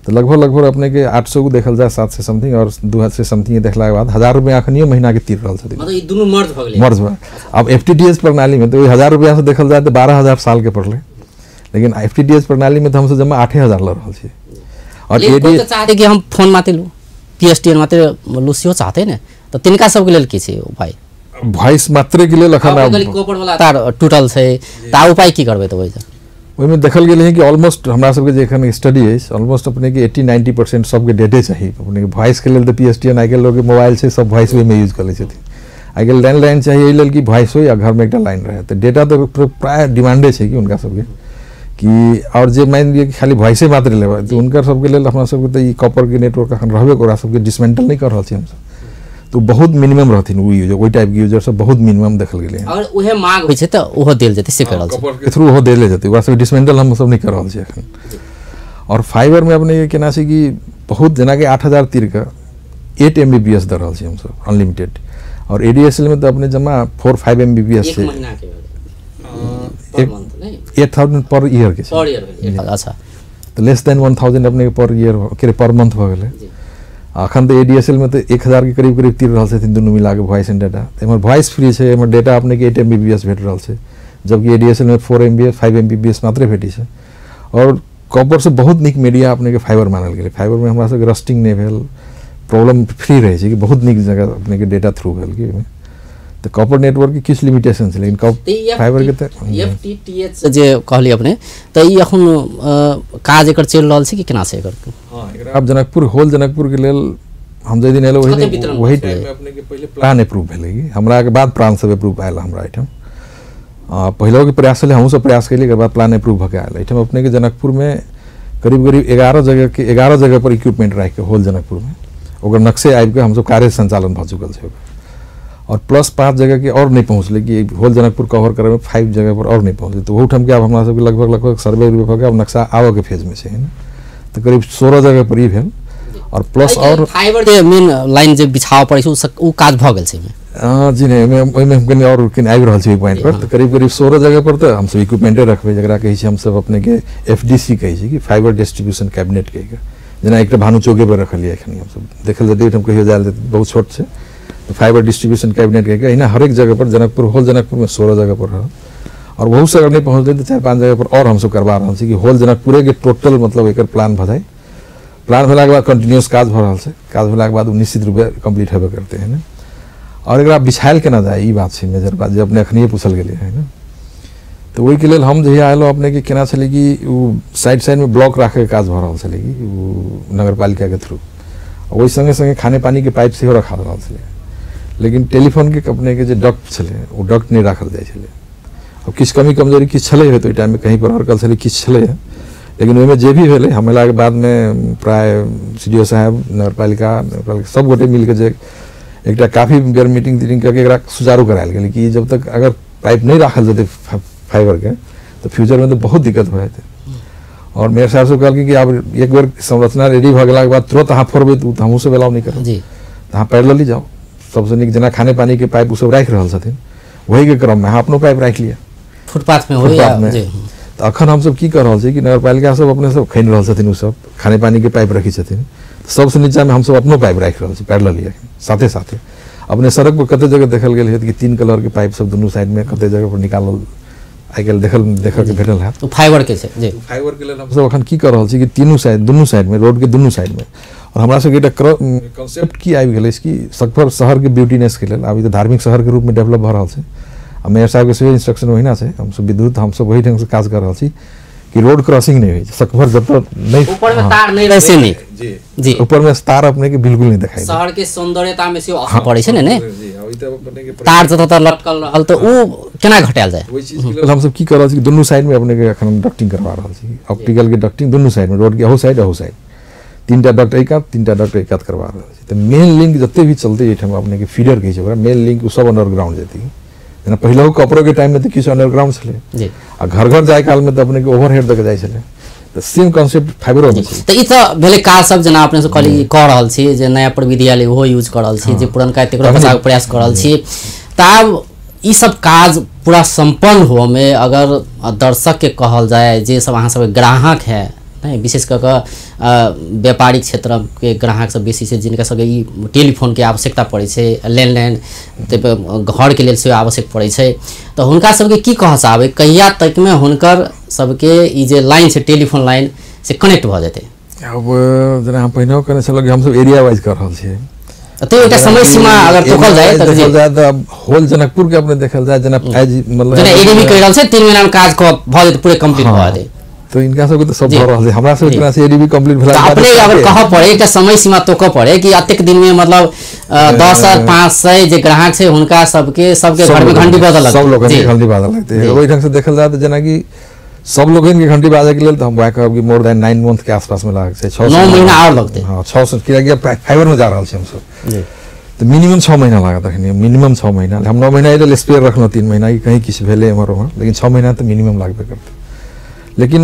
तऽ लगभग लगभग अपनेके 800 को देखल जाय 700 समथिंग और 200 समथिंग देखलाके बाद 1000 रुपैआ अखनियो महीनाके तीर रहल छथिन, मतलब ई दुनू मर्ज भऽ गेलै, मर्ज भऽ। आब FTTH प्रणालीमे तऽ ओहि 1000 रुपैआसँ देखल जाय तऽ 12,000 सालके पड़लै, लेकिन एफटीटीएच प्रणालीमे तऽ हमसब जमा 8000 लऽ रहल छी। और कोइ तऽ चाहते कि हम फोन मात्र लू, पीएसटीएन मात्र लू सेहो चाहते ने, तऽ तिनका सबके लेल की छै उपाय? वॉइस मात्रेके लेल अखन कॉपर वाला तार टूटल छै तऽ उपाय की करबै? तऽ ओहिमे देखल गेलै कि ऑलमोस्ट हमरा सबके जे एखन स्टडी अछि ऑलमोस्ट अपनेके 80-90% सबके डेटे चाही। अपनेके वॉइसके लेल तऽ पीएसटीएन आइ काल्हि लोकके मोबाइल छै, सब वॉइस ओहिमे यूज कऽ लै छथिन। आइ काल्हि लैंडलाइन चाही एहि लेल कि वॉइस हो या घरमे एकटा लाइन रहै, तऽ डेटा तऽ प्राय डिमांडे छै कि हुनका सबके कि। आओर जे मानि लिअ कि खाली वॉइसे मात्र लेबै तऽ हुनकर सबके लेल अपना सबके तऽ ई कॉपरके नेटवर्क एखन रहबे, ओकरा सबके डिसमेंटल नहि कऽ रहल छी हमसब, तऽ बहुत मिनिमम रहथिन ओ यूजर, ओहि टाइपके यूजर सब बहुत मिनिमम देखल गेलै। अगर उहे मांग होइ छै तऽ ओहो देल जेतै से कऽ रहल छी, कॉपरके थ्रू ओहो देले जेतै, ओकरा सबके डिसमेंटल हमसब नहि कऽ रहल छी एखन। आओर फाइबरमे अपनेके केना छै कि बहुत जेनाकि 8000 तीरके 8 MBPS दऽ रहल छी हमसब अनलिमिटेड, आओर ADSL में तऽ अपने जमा 4-5 MBPS छै 8000 पर ईयर के छै। अच्छा, तऽ लेस देन 1000 अपने पर ईयर के पर मंथ भऽ गेलै। अखन तऽ ADSL में तऽ 1000 के करीब करीब तीर रहल छथिन दुनू मिला के वॉइस एंड डेटा। एम्हर वॉइस फ्री छै, एम्हर डेटा अपने के 8 MBPS भेट रहल छै, जबकि ADSL में 4 MB 5 MBPS मात्रे भेटै छै। और कॉपर से बहुत नीक मीडिया अपने के फाइबर मानल गेलै। फाइबर में हमरा सबके रस्टिंग नहि भेल, प्रॉब्लम फ्री रहै छै कि बहुत नीक जगह अपने के डेटा थ्रू भेल कि ओहिमे। तऽ कॉपर नेटवर्क के किछु लिमिटेशन छै, लेकिन फाइबर के तऽ FTTH जे कहलियै अपने, तऽ ई एखन काज एकर चलि रहल छै कि केना छै एकर? हँ, एकरा आब जनकपुर होल जनकपुर के लेल हम जाहि दिन एलहुँ वही टाइममे अपने के पहिले प्लान अप्रूव भेलै कि हमरा के बाद प्लान सब अप्रूव आयल हमरा एहिठाम। पहिलोके प्रयास छलै, हमहूँ सब प्रयास केलियै, एकर बाद प्लान अप्रूव भऽ के आयल। एहिठाम अपने के जनकपुरमे करीब करीब 11 जगह पर इक्विपमेंट राखिके होल जनकपुरमे ओकर नक्शे आबिके हमसब कार्य संचालन भऽ चुकल छै। और प्लस 5 जगह के और नहीं पहुँचले कि होल जनकपुर कवर करे में 5 जगह पर और नहीं पहुँचले, तो ओहूठाम के आब हमरा सबके लगभग लगभग सर्वे उर्वे भऽ के आब नक्शा आबऽ के फेजमे छै ने, तऽ करीब 16 जगह पर ई भेल। और प्लस और फाइबर जे मेन लाइन जे बिछाव पड़ै छै ओ काज भऽ गेल छै एहिमे? जी नहि, ओहिमे हम कनि और कनि आबि रहल छी ओहि पॉइंट पर। तऽ करीब करीब 16 जगह पर तऽ हमसब इक्विपमेंटे रखबै, जकरा कहै छी हमसब अपने के FDC कहै छी कि फाइबर डिस्ट्रीब्यूशन कैबिनेट कहि कऽ, जेना एकटा भानु चौके पर रखलियै एखन हमसब, देखल जेतै ओहिठाम कहियो जायल जेतै, बहुत छोट छै। तऽ फाइबर डिस्ट्रीब्यूशन कैबिनेट कहि कऽ एहिना हरेक जगह पर जनकपुर होल जनकपुरमे 16 जगह पर रहल। और बहुत से अगर नहि पहुँचलै तऽ 4-5 जगह पर और हमसब करबा रहल छी कि होल जनकपुरेके टोटल मतलब एकर प्लान भऽ जाय। प्लान भेलाके बाद कंटिन्यूस काज भऽ रहल छै, काज भेलाके बाद ओ निश्चित रूपे कम्प्लीट हेबे करतै है ने। और एकरा बिछायल केना जाय ई बात छै मेजर बात जे अपने एखनिए पूछल गेलै है ने। तऽ ओहिके लेल हम जहिया अयलहुँ अपनेके केना छलै कि ओ साइड साइडमे ब्लॉक राखैके काज भऽ रहल छलै कि ओ नगरपालिकाके थ्रू, ओहि सङ्गे सङ्गे खाने पानीके पाइप सेहो रखा रहल छलै, लेकिन टेलीफोनके अपनेके जे डक्ट छलै ओ डक्ट नहि राखल जाइ छलै। आब किछु कमी कमजोरी किछु छलै होइत ओहि टाइममे, कहीँ पर अड़कल छलै किछु छलै, लेकिन ओहिमे जे भी भेलै हम अयलाके बादमे प्राय CDO साहेब नगरपालिका सब गोटे मिलके जे एकटा काफी बेर मीटिंग तीटिंग करके एकरा सुचारू करायल गेलै कि जब तक अगर पाइप नहि राखल जेतै फाइबरके तऽ फ्यूचरमे तऽ बहुत दिक्कत भऽ जेतै। और मेयर साहब सब कहलखिन कि आब एक बेर संरचना रेडी भऽ गेलाके बाद तुरंत अहाँ फोड़बै तऽ हमहूँ सब अलाउ नहि करब, तऽ अहाँ पैरेलली जाउ, सबसँ नीक जेना खाने पानीके पाइप ओसब राखि रहल छथिन वहीके क्रममे अहाँ अपनो पाइप राखि लिअ फुटपाथमे हो। तऽ अखन हमसब की कऽ रहल छी कि नगरपालिका सब अपने सब खनि रहल छथिन, ओसब खाने पानीके पाइप रखै छथिन, सबसँ नीचाँमे हमसब अपनो पाइप राखि रहल छी पैरेलली साथे साथे। अपने सड़क पर कते जगह देखल गेल हेत कि 3 कलरके पाइप सब दुनू साइडमे कते जगह पर निकालल आइ काल्हि देखऽके भेटल हैत। फाइबर के छै जी, फाइबर के लेल हमसब अखन की कऽ रहल छी कि तीनू साइड दुनू साइडमे रोडके दुनू साइडमे। और हमरा सबके एकटा कॉन्सेप्ट की आबि गेल अछि कि सगफर शहरके ब्यूटीनेसके लेल आब ई तऽ धार्मिक शहरके रूपमे डेवलप भऽ रहल छै, आ मेयर साहबके सेहो इंस्ट्रक्शन ओहिना छै, हमसब विद्युत हमसब ओहि ढङ्गसँ काज कऽ रहल छी कि रोड क्रॉसिंग नहि होइ छै सकभर, जतऽ नहि ऊपरमे तार नहि रहै से नीक जी जी, ऊपरमे तार अपने के बिल्कुल नहि देखाइ, शहर के सौंदर्यता मे सेहो असर पड़ै छै ने। ने तार जतऽ तक लटकल रहल तऽ ओ केना घटायल जाय, ओहि चीज के लेल हमसब की कऽ रहल छी दुनू साइड में अपने के एखन डक्टिंग करवा रहल छी, ऑप्टिकल के डक्टिंग दुनू साइड में, रोड के अहू साइड अहू साइड, 3टा डक्ट एहि कात 3टा डक्ट एहि कात करवा रहल छी। तऽ मेन लिंक जते भी चलते एहिठाम अपने के फीडर कहै छै ओकरा, मेन लिंक ओ सब अंडरग्राउंड जेतै, जेना पहिलहु कपड़ोके टाइममे तऽ किछु अंडरग्राउंड छलै आ घर घर जाय कालमे तऽ अपने के ओवरहेड दऽ के जाइ छलै, तऽ सेम कॉन्सेप्ट फाइबरोमे छै। तऽ ई तऽ भेलै काज सब जेना अपने सब कहली कऽ रहल छी जे नया प्रविधि आयल ओहो यूज कऽ रहल छी, जे पुरनका तकरो बचाबके प्रयास कऽ रहल छी। तऽ आब ई सब काज पूरा सम्पन्न होमे अगर दर्शकके कहल जाय जे सब अहाँ सबके ग्राहक है नहि, विशेष कऽ कऽ व्यापारिक क्षेत्रके ग्राहक सब बेसी छै जिनका सबके ई टेलीफोनके आवश्यकता पड़ै छै, लैंडलाइन घरके लेल सेहो आवश्यक पड़ै छै, तऽ हुनका सबके की कहऽ चाहबै, कहिया तकमे हुनकर सबके ई जे लाइन छै टेलीफोन लाइन से कनेक्ट भऽ जेतै? अब जेना हम पहिने कहने छलहुँ कि हमसब एरिया वाइज कऽ रहल छियै, तऽ एकटा समय सीमा अगर तोकल जाय तऽ देखल जाय तऽ होल जनकपुर के अपने देखल जाय जेना मतलब जेना एडीबी कहि रहल छै 3 महीना में काज भऽ जेतै, पूरे कंप्लीट भऽ जेतै, तो इनका सबके तऽ सब भऽ रहल छै। हमरा सबके जेना एडीबी कंप्लीट भेला बाद अपने अगर कहऽ पड़े एकटा समय सीमा तोकऽ पड़े कि एतेक दिन में मतलब 10,500 जे ग्राहक छै हुनका सबके सबके घर में घंटी बजऽ लगतै, सब लोगन के घंटी बाजऽ लगतै। ओहि ढंग से देखल जाय तऽ जेनाकि सब लोगन के घंटी बाजे के लेल तऽ हम वएह कहब कि मोर देन 9 मंथ के आसपास में लागै छै, 6 9 महीना आओर लगतै। हाँ 6 कियाकि फाइबर में जा रहल छी हमसब, तऽ मिनिमम 6 महीना लागत अखनी, मिनिमम 6 महीना। हम 9 महीना एहि लेल स्पेयर रखलहुँ 3 महीना कि कहीं किछु भेलै एम्हर ओम्हर, लेकिन 6 महीना तऽ मिनिमम लागबे करतै। लेकिन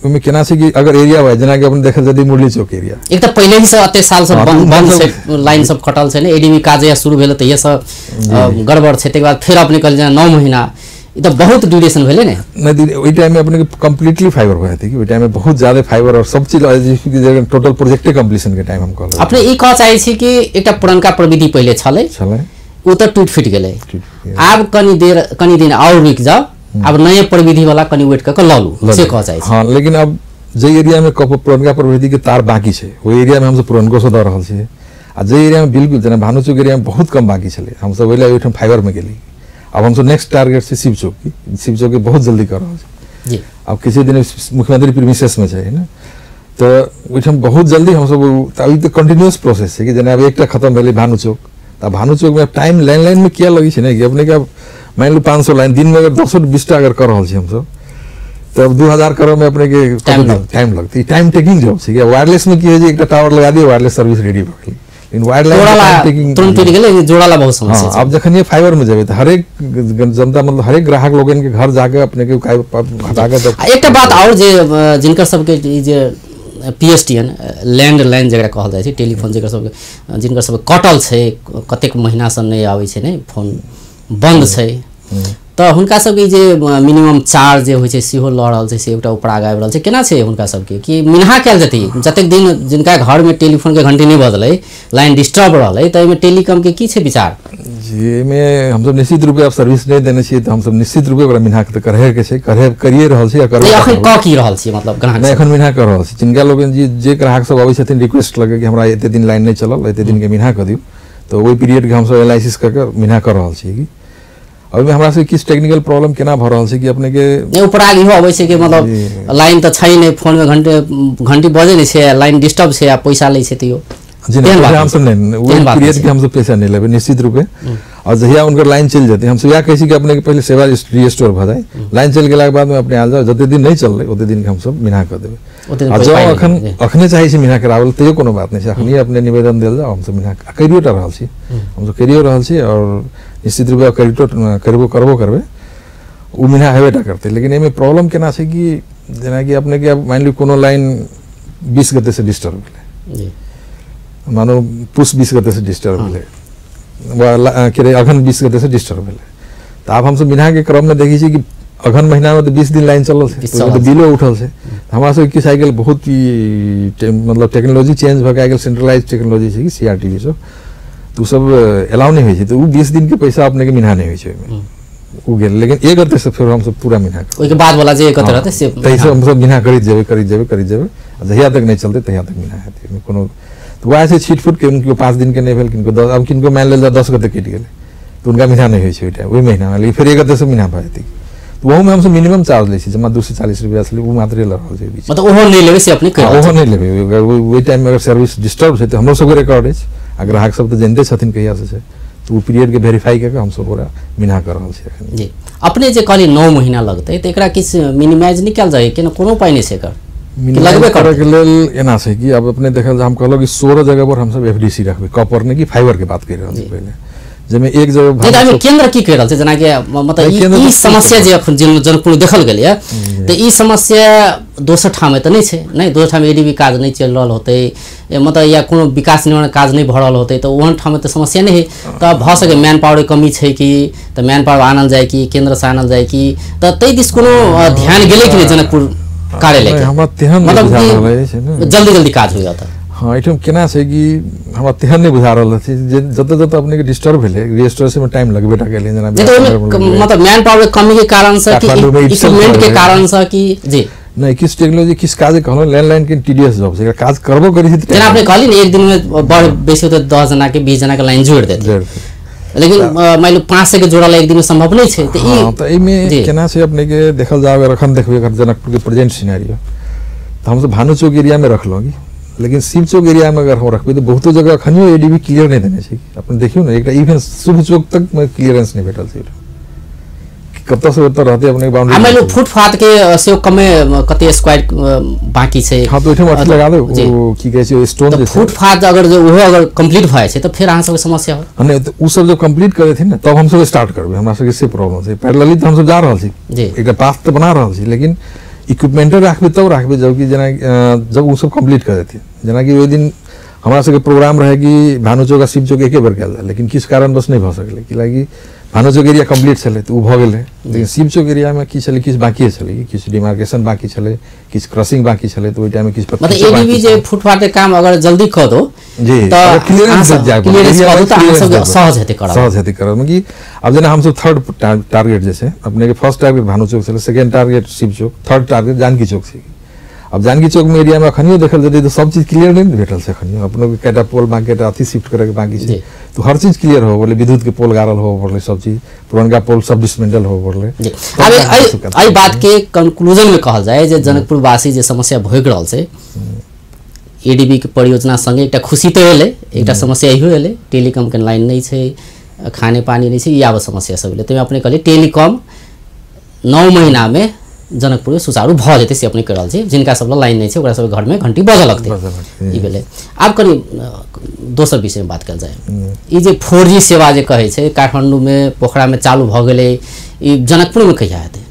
ओहिमे केना छै कि अगर एरिया वाइज जेनाकि अपन देखल जाय मुरली चौक एरिया एक तऽ पहिले ही से एतेक साल से बंद छै, लाइन सब कटल छै ने, एडीबी काज जहिया शुरू भेलै तहिया से गड़बड़ छै, तकर बाद फेर अपने कहल जेना 9 महीना, ई तऽ बहुत ड्यूरेशन भेलै ने। नहीं ओहि टाइम में अपने के कम्प्लीटली फाइबर भऽ जेतै कि ओहि टाइम में बहुत ज्यादा फाइबर और सब चीज टोटल प्रोजेक्टे कम्प्लीशन के टाइम हम कहलहुँ। अपने ई कहऽ चाहै छी कि एकटा पुरनका प्रविधि पहिले छलै ओ तऽ टूट फुटि गेलै, आब कनी देर कनी दिन आओर रुकि जाउ, आब नये प्रविधि वाला कनी वेट कऽ कऽ लऽ लू, से कहऽ चाहै छी। हाँ लेकिन अब जाहि एरिया में पुरनका प्रविधि के तार बाकी छै ओहि एरिया में हमसब पुरनको से दऽ रहल छियै, आ जाहि एरिया में बिल्कुल जेना भानु चौक एरिया में बहुत कम बाकी छलै हमसब ओहि लए ओहिठाम फाइबर में गेली। अब हमसब नेक्स्ट टारगेट छै शिव चौक की, शिव चौक के बहुत जल्दी कर रहल छी, अब किछु दिन मुख्यमंत्री प्रीमिसेस में छै ने, तऽ ओहिठाम बहुत जल्दी हमसब अभी तऽ कंटिन्यूअस प्रोसेस छै कि जेना अब एकटा खत्म भेलै भानु चौक, तऽ भानु चौक में टाइम लैंडलाइन में किया लगै छै ने कि अपने के अब मानि लू 500 लाइन दिन में अगर 10-20टा अगर कर रहल छी हमसब तऽ अब 2000 करऽ में अपने के टाइम लगतै। टाइम टेकिंग जॉब छै कि वायरलेस में की होइ छै एकटा टावर लगा दियौ वायरलेस सर्विस रेडी भऽ गेलै, लेकिन वायरलाइन तुरंत टूटि गेलै, जोड़ाला बहुत समस्या छै। अब जखन ये फाइबर में जेबै तऽ हरेक जनता मतलब हरेक ग्राहक लोगन के घर जाके अपने के हटा के। एकटा बात आओर जे जिनकर सबके ई जे PSTN landline जकरा कहल जाइ छै टेलीफोन जकर सबके जिनकर सबके कटल छै कतेक महीनासँ नहि आबै छै ने फोन बन्द छै, तऽ हुनका सबके जे मिनिमम चार्ज जे होइ छै सेहो लऽ रहल छै, से एकटा उपराग आबि रहल छै, केना छै हुनका सबके कि मिनहा कयल जेतै जतेक दिन जिनका घरमे टेलीफोनके घंटी नहि बजलै लाइन डिस्टर्ब रहलै, तऽ एहिमे टेलीकॉमके की छै विचार? जी एहिमे हमसब निश्चित रूपे आब सर्विस नहि देने छियै तऽ हमसब निश्चित रूपे ओकरा मिनहा तऽ करहे के छै, करिए रहल छी। एखन कऽ की रहल छी मतलब ग्राहक नहि एखन मिनहा कऽ रहल छी। जिनका लोकनि जे ग्राहक सब अबै छथिन रिक्वेस्ट लगे कि हमरा एते दिन लाइन नहि चलल एते दिनके मिनहा कऽ दियौ, तऽ ओहि पीरियडके हमसब एनालिसिस कऽ कऽ मिनहा कऽ रहल छी। कि ओहिमे हमरा सबके किछु टेक्निकल प्रॉब्लम केना भऽ रहल छै कि अपने के नहि उपराग इहो अबै छै कि मतलब लाइन तऽ छै नहि, फोनमे घंटी बजै नहि छै, लाइन डिस्टर्ब छै आ पैसा लै छै तैयो जी नहीं हमसब नहि ओहि पीरियड के हमसब पैसा नहि लेबै निश्चित रूपे। और जहिया हुनकर लाइन चलि जेतै हमसब इएह कहै छी कि अपने के पहिले सेवा रिस्टोर भऽ जाय, लाइन चलि गेलाके बादमे अपने आयल जाउ, जते दिन नहि चललै ओते दिन के हमसब मिनहा कऽ देबै। आ जँ अखने चाहै छी मिनहा कराबै तैयो कोनो बात नहि छै, अखनी अपने निवेदन देल जाउ, हमसब मिनहा करियो टा रहल छी, हमसब करियो रहल छी और निश्चित रूपे करबो करबो करबै, ओ मिनहा हेबे टा करतै। लेकिन एहिमे प्रॉब्लम केना छै कि जेनाकि अपने के मानि लियौ कोनो लाइन 20 गते से डिस्टर्ब भेलै, मानो पुस 20 गते से डिस्टर्ब भेलै वा के अघन 20 गते से डिस्टर्ब भेलै, तऽ आब हमसब मिनहाके क्रममे देखै छी कि अघन महीनामे तऽ 20 दिन लाइन चलल छै, तऽ बिलो उठल छै। हमरा सबके किछु आइ काल्हि बहुत ही मतलब टेक्नोलॉजी चेंज भऽ के आइ काल्हि सेंट्रलाइज टेक्नोलॉजी छै कि CRTV सब, तऽ ओ सब एलाउ नहि होइ छै, तऽ ओ 20 दिनके पैसा अपनेके मिनहा नहि होइ छै ओहिमे, ओ गेल। लेकिन एक गते से फेर हमसब पूरा मिनहा ओहिके बाद वाला जे एक गते रहतै से ताहिसँ हमसब मिनहा करैत जेबै करैत जेबै करैत जेबै, आ जहिया तक नहि चलतै तहिया तक मिनहा हेतै। ओहिमे कोनो तऽ वएह छै छिट फुट किनको 5 दिन के नहि भेल, किनको 10, आब किनको मानि लेल जाय 10 गते कटि गेलै तऽ हुनका मिनहा नहि होइ छै ओहि टाइम ओहि महीनामे, लेकिन फेर 1 गते से मिनहा भऽ जेतै। तऽ ओहूमे हमसब मिनिमम चार्ज लै छी, जमा 240 रुपैआ छलै ओ मात्रे लऽ रहल छै, मतलब ओहो नहि लेबै से अपने ओहो नहि लेबै। ओहि टाइममे अगर सर्विस डिस्टर्ब छै तऽ हमरो सबके रिकॉर्ड अछि आ ग्राहक सब तऽ जनिते छथिन कहियासँ छै, तऽ ओ पीरियडके वेरीफाई कऽ कऽ हमसब ओकरा मिनहा कऽ रहल छी एखन। जी अपने जे कहलियै 9 महीना लगतै तऽ एकरा किछु मिनिमाइज नहि कयल जाय केना, कोनो उपाय नहि छै एकर लगबे करैके लेल? एना छै कि आब अपने देखल हम कहलहुँ कि 16 जगह पर हमसब FDC रखबै, कॉपर नहि कि फाइबर के बात करि रहल छी पहिले, जाहिमे एक जगह केंद्र की कहि रहल छै जेनाकि मतलब ई समस्या जे अखन जनकपुर देखल गेलैए तऽ ई समस्या दोसर ठाम तऽ नहि छै, नहि दोसर ठाम एडीबी काज नहि चलि रहल होतै मतलब या कोनो विकास निर्माण काज नहि भऽ रहल होतै तऽ ओहन ठाम तऽ समस्या नहि है। तऽ भऽ सकै मैन पावरके कमी छै कि तऽ मैन पावर आनल जाय कि केन्द्रसँ आनल जाय कि, तऽ ताहि दिस कोनो ध्यान गेलै कि नहि जनकपुर? कार्यालय के? हमरा तेहन मतलब बुझा कि रहल अछि ने, जल्दी जल्दी काज हो जाता। हाँ, एहिठाम केना छै कि हमरा तेहन नहि बुझा रहल अछि जे जतऽ जतऽ अपने के डिस्टर्ब भेलै रजिस्ट्रेशन में टाइम लगबे टा गेलै, जेना नहीं तो ओहिमे मतलब मैन पावर के कमी के कारण से कि काठमांडू में itself equipment के लगलै। कारण से कि जी नहि, किछु टेक्नोलॉजी किछु काज कहलहुँ लैंडलाइन के टीडीएस जॉब छै, काज करबो करै छै। जेना अपने कहली ने एक दिन में बड़ बेसी होते 10 जना के 20 जना के लाइन जोड़ देते, लेकिन मान लो 500 के जोड़ल एक दिन में संभव नहीं छै। तऽ हाँ, तऽ एहिमे जी। केना छै अपने के देखल जाए, अगर अखन देखबै अगर जनकपुर के प्रेजेंट सिनेरियो तऽ हमसब भानु चौक एरिया में रखलहुँ कि, लेकिन शिव चौक एरिया में अगर हम रखबै तऽ बहुतो जगह अखनियो एडीबी क्लियर नहि देने छै। अपन देखियौ ने, एकटा इवन शुभ चौक तक में क्लियरेंस नहि भेटल छै, कतऽ से ओतऽ रहतै अपने आ बाउंड्री। मान लो फुटपाथ के सेहो कमे कते स्क्वायर बाकी छै। हाँ, तऽ ओहिठाम अथी लगा देब, जी। ओ की कहै छै स्टोन तऽ जे छै। फुटपाथ अगर जे ओहो अगर कंप्लीट भऽ जाइ छै तऽ फेर अहाँ सबके समस्या होत। हाँ, नहि तऽ ओ सब जब कंप्लीट करेथिन ने तब हमसब स्टार्ट करबै, हमरा सबके से प्रॉब्लम छै। पैरेलली तऽ हमसब जा रहल छी, जी। एकटा पाथ तऽ बना रहल छी, लेकिन इक्विपमेंटो राखबै तब राखबै जबकि जेना जब ओ सब कंप्लीट कर देथिन। जेनाकि ओहि दिन हमरा सबके प्रोग्राम रहै कि भानु चौक आ शिव चौक एके बेर कयल जाय, लेकिन किछु कारणवश नहि भऽ सकलै, कि लागी भानु चौक एरिया कंप्लीट छलै तऽ ओ भऽ गेलै, लेकिन शिव चौक एरियामे की छलै किछु बाकिए छलै, किछु डिमार्केशन बाकी छलै, किछु क्रॉसिंग बाकी छलै, तऽ ओहि टाइममे किछु मतलब एडीबी जे फुटपाथ के काम अगर जल्दी कऽ दो जी, तऽ अगर क्लियरेंस अहाँ सब जाय क्लियरेंस कऽ दो तऽ अहाँ सबके सहज हेतै करब। सहज हेतै करब कि आब जेना हमसब थर्ड टारगेट जे छै अपने के फर्स्ट टारगेट भानु चौक छलै, second target Shiv Chowk, third target Janaki Chowk छै। आब जानकी चौक में एरिया में अखनियो देखल जेतै तऽ सब चीज क्लियर नहि भेटल छै, अखनियो अपनो के कएटा पोल बाकी, कएटा अथी शिफ्ट करे के बाकी छै, जी। तो हर चीज क्लियर होबऽ पड़लै, विद्युत के पोल गाड़ल होबऽ पड़लै, सब चीज पुरनका पोल सब डिसमेंटल होबऽ पड़लै। जी। तब आब जाके हमसब एहि बात के कंक्लूजन में कहल जाय जे जनकपुरवासी जे समस्या भोगि रहल छै एडीबी के परियोजना संगे एकटा खुशी तऽ एलै, एकटा समस्या इहो एलै, टेलीकॉम के लाइन नहि छै, खाने पानी नहि छै, ई आब समस्या सब एलै। ताहिमे अपने कहलियै टेलीकॉम 9 महीना में जनकपुर में सुचारू भऽ जेतै से अपने कहि रहल छी, जिनका सब लग लाइन नहि छै ओकरा सब घर में घंटी बजऽ लगतै, बजऽ लगतै। ई भेलै। आब कनि दोसर विषय में बात कयल जाय, ई जे 4G सेवा जे कहै छै काठमांडू में पोखरा में चालू भऽ गेलै, ई जनकपुर में कहिया हेतै?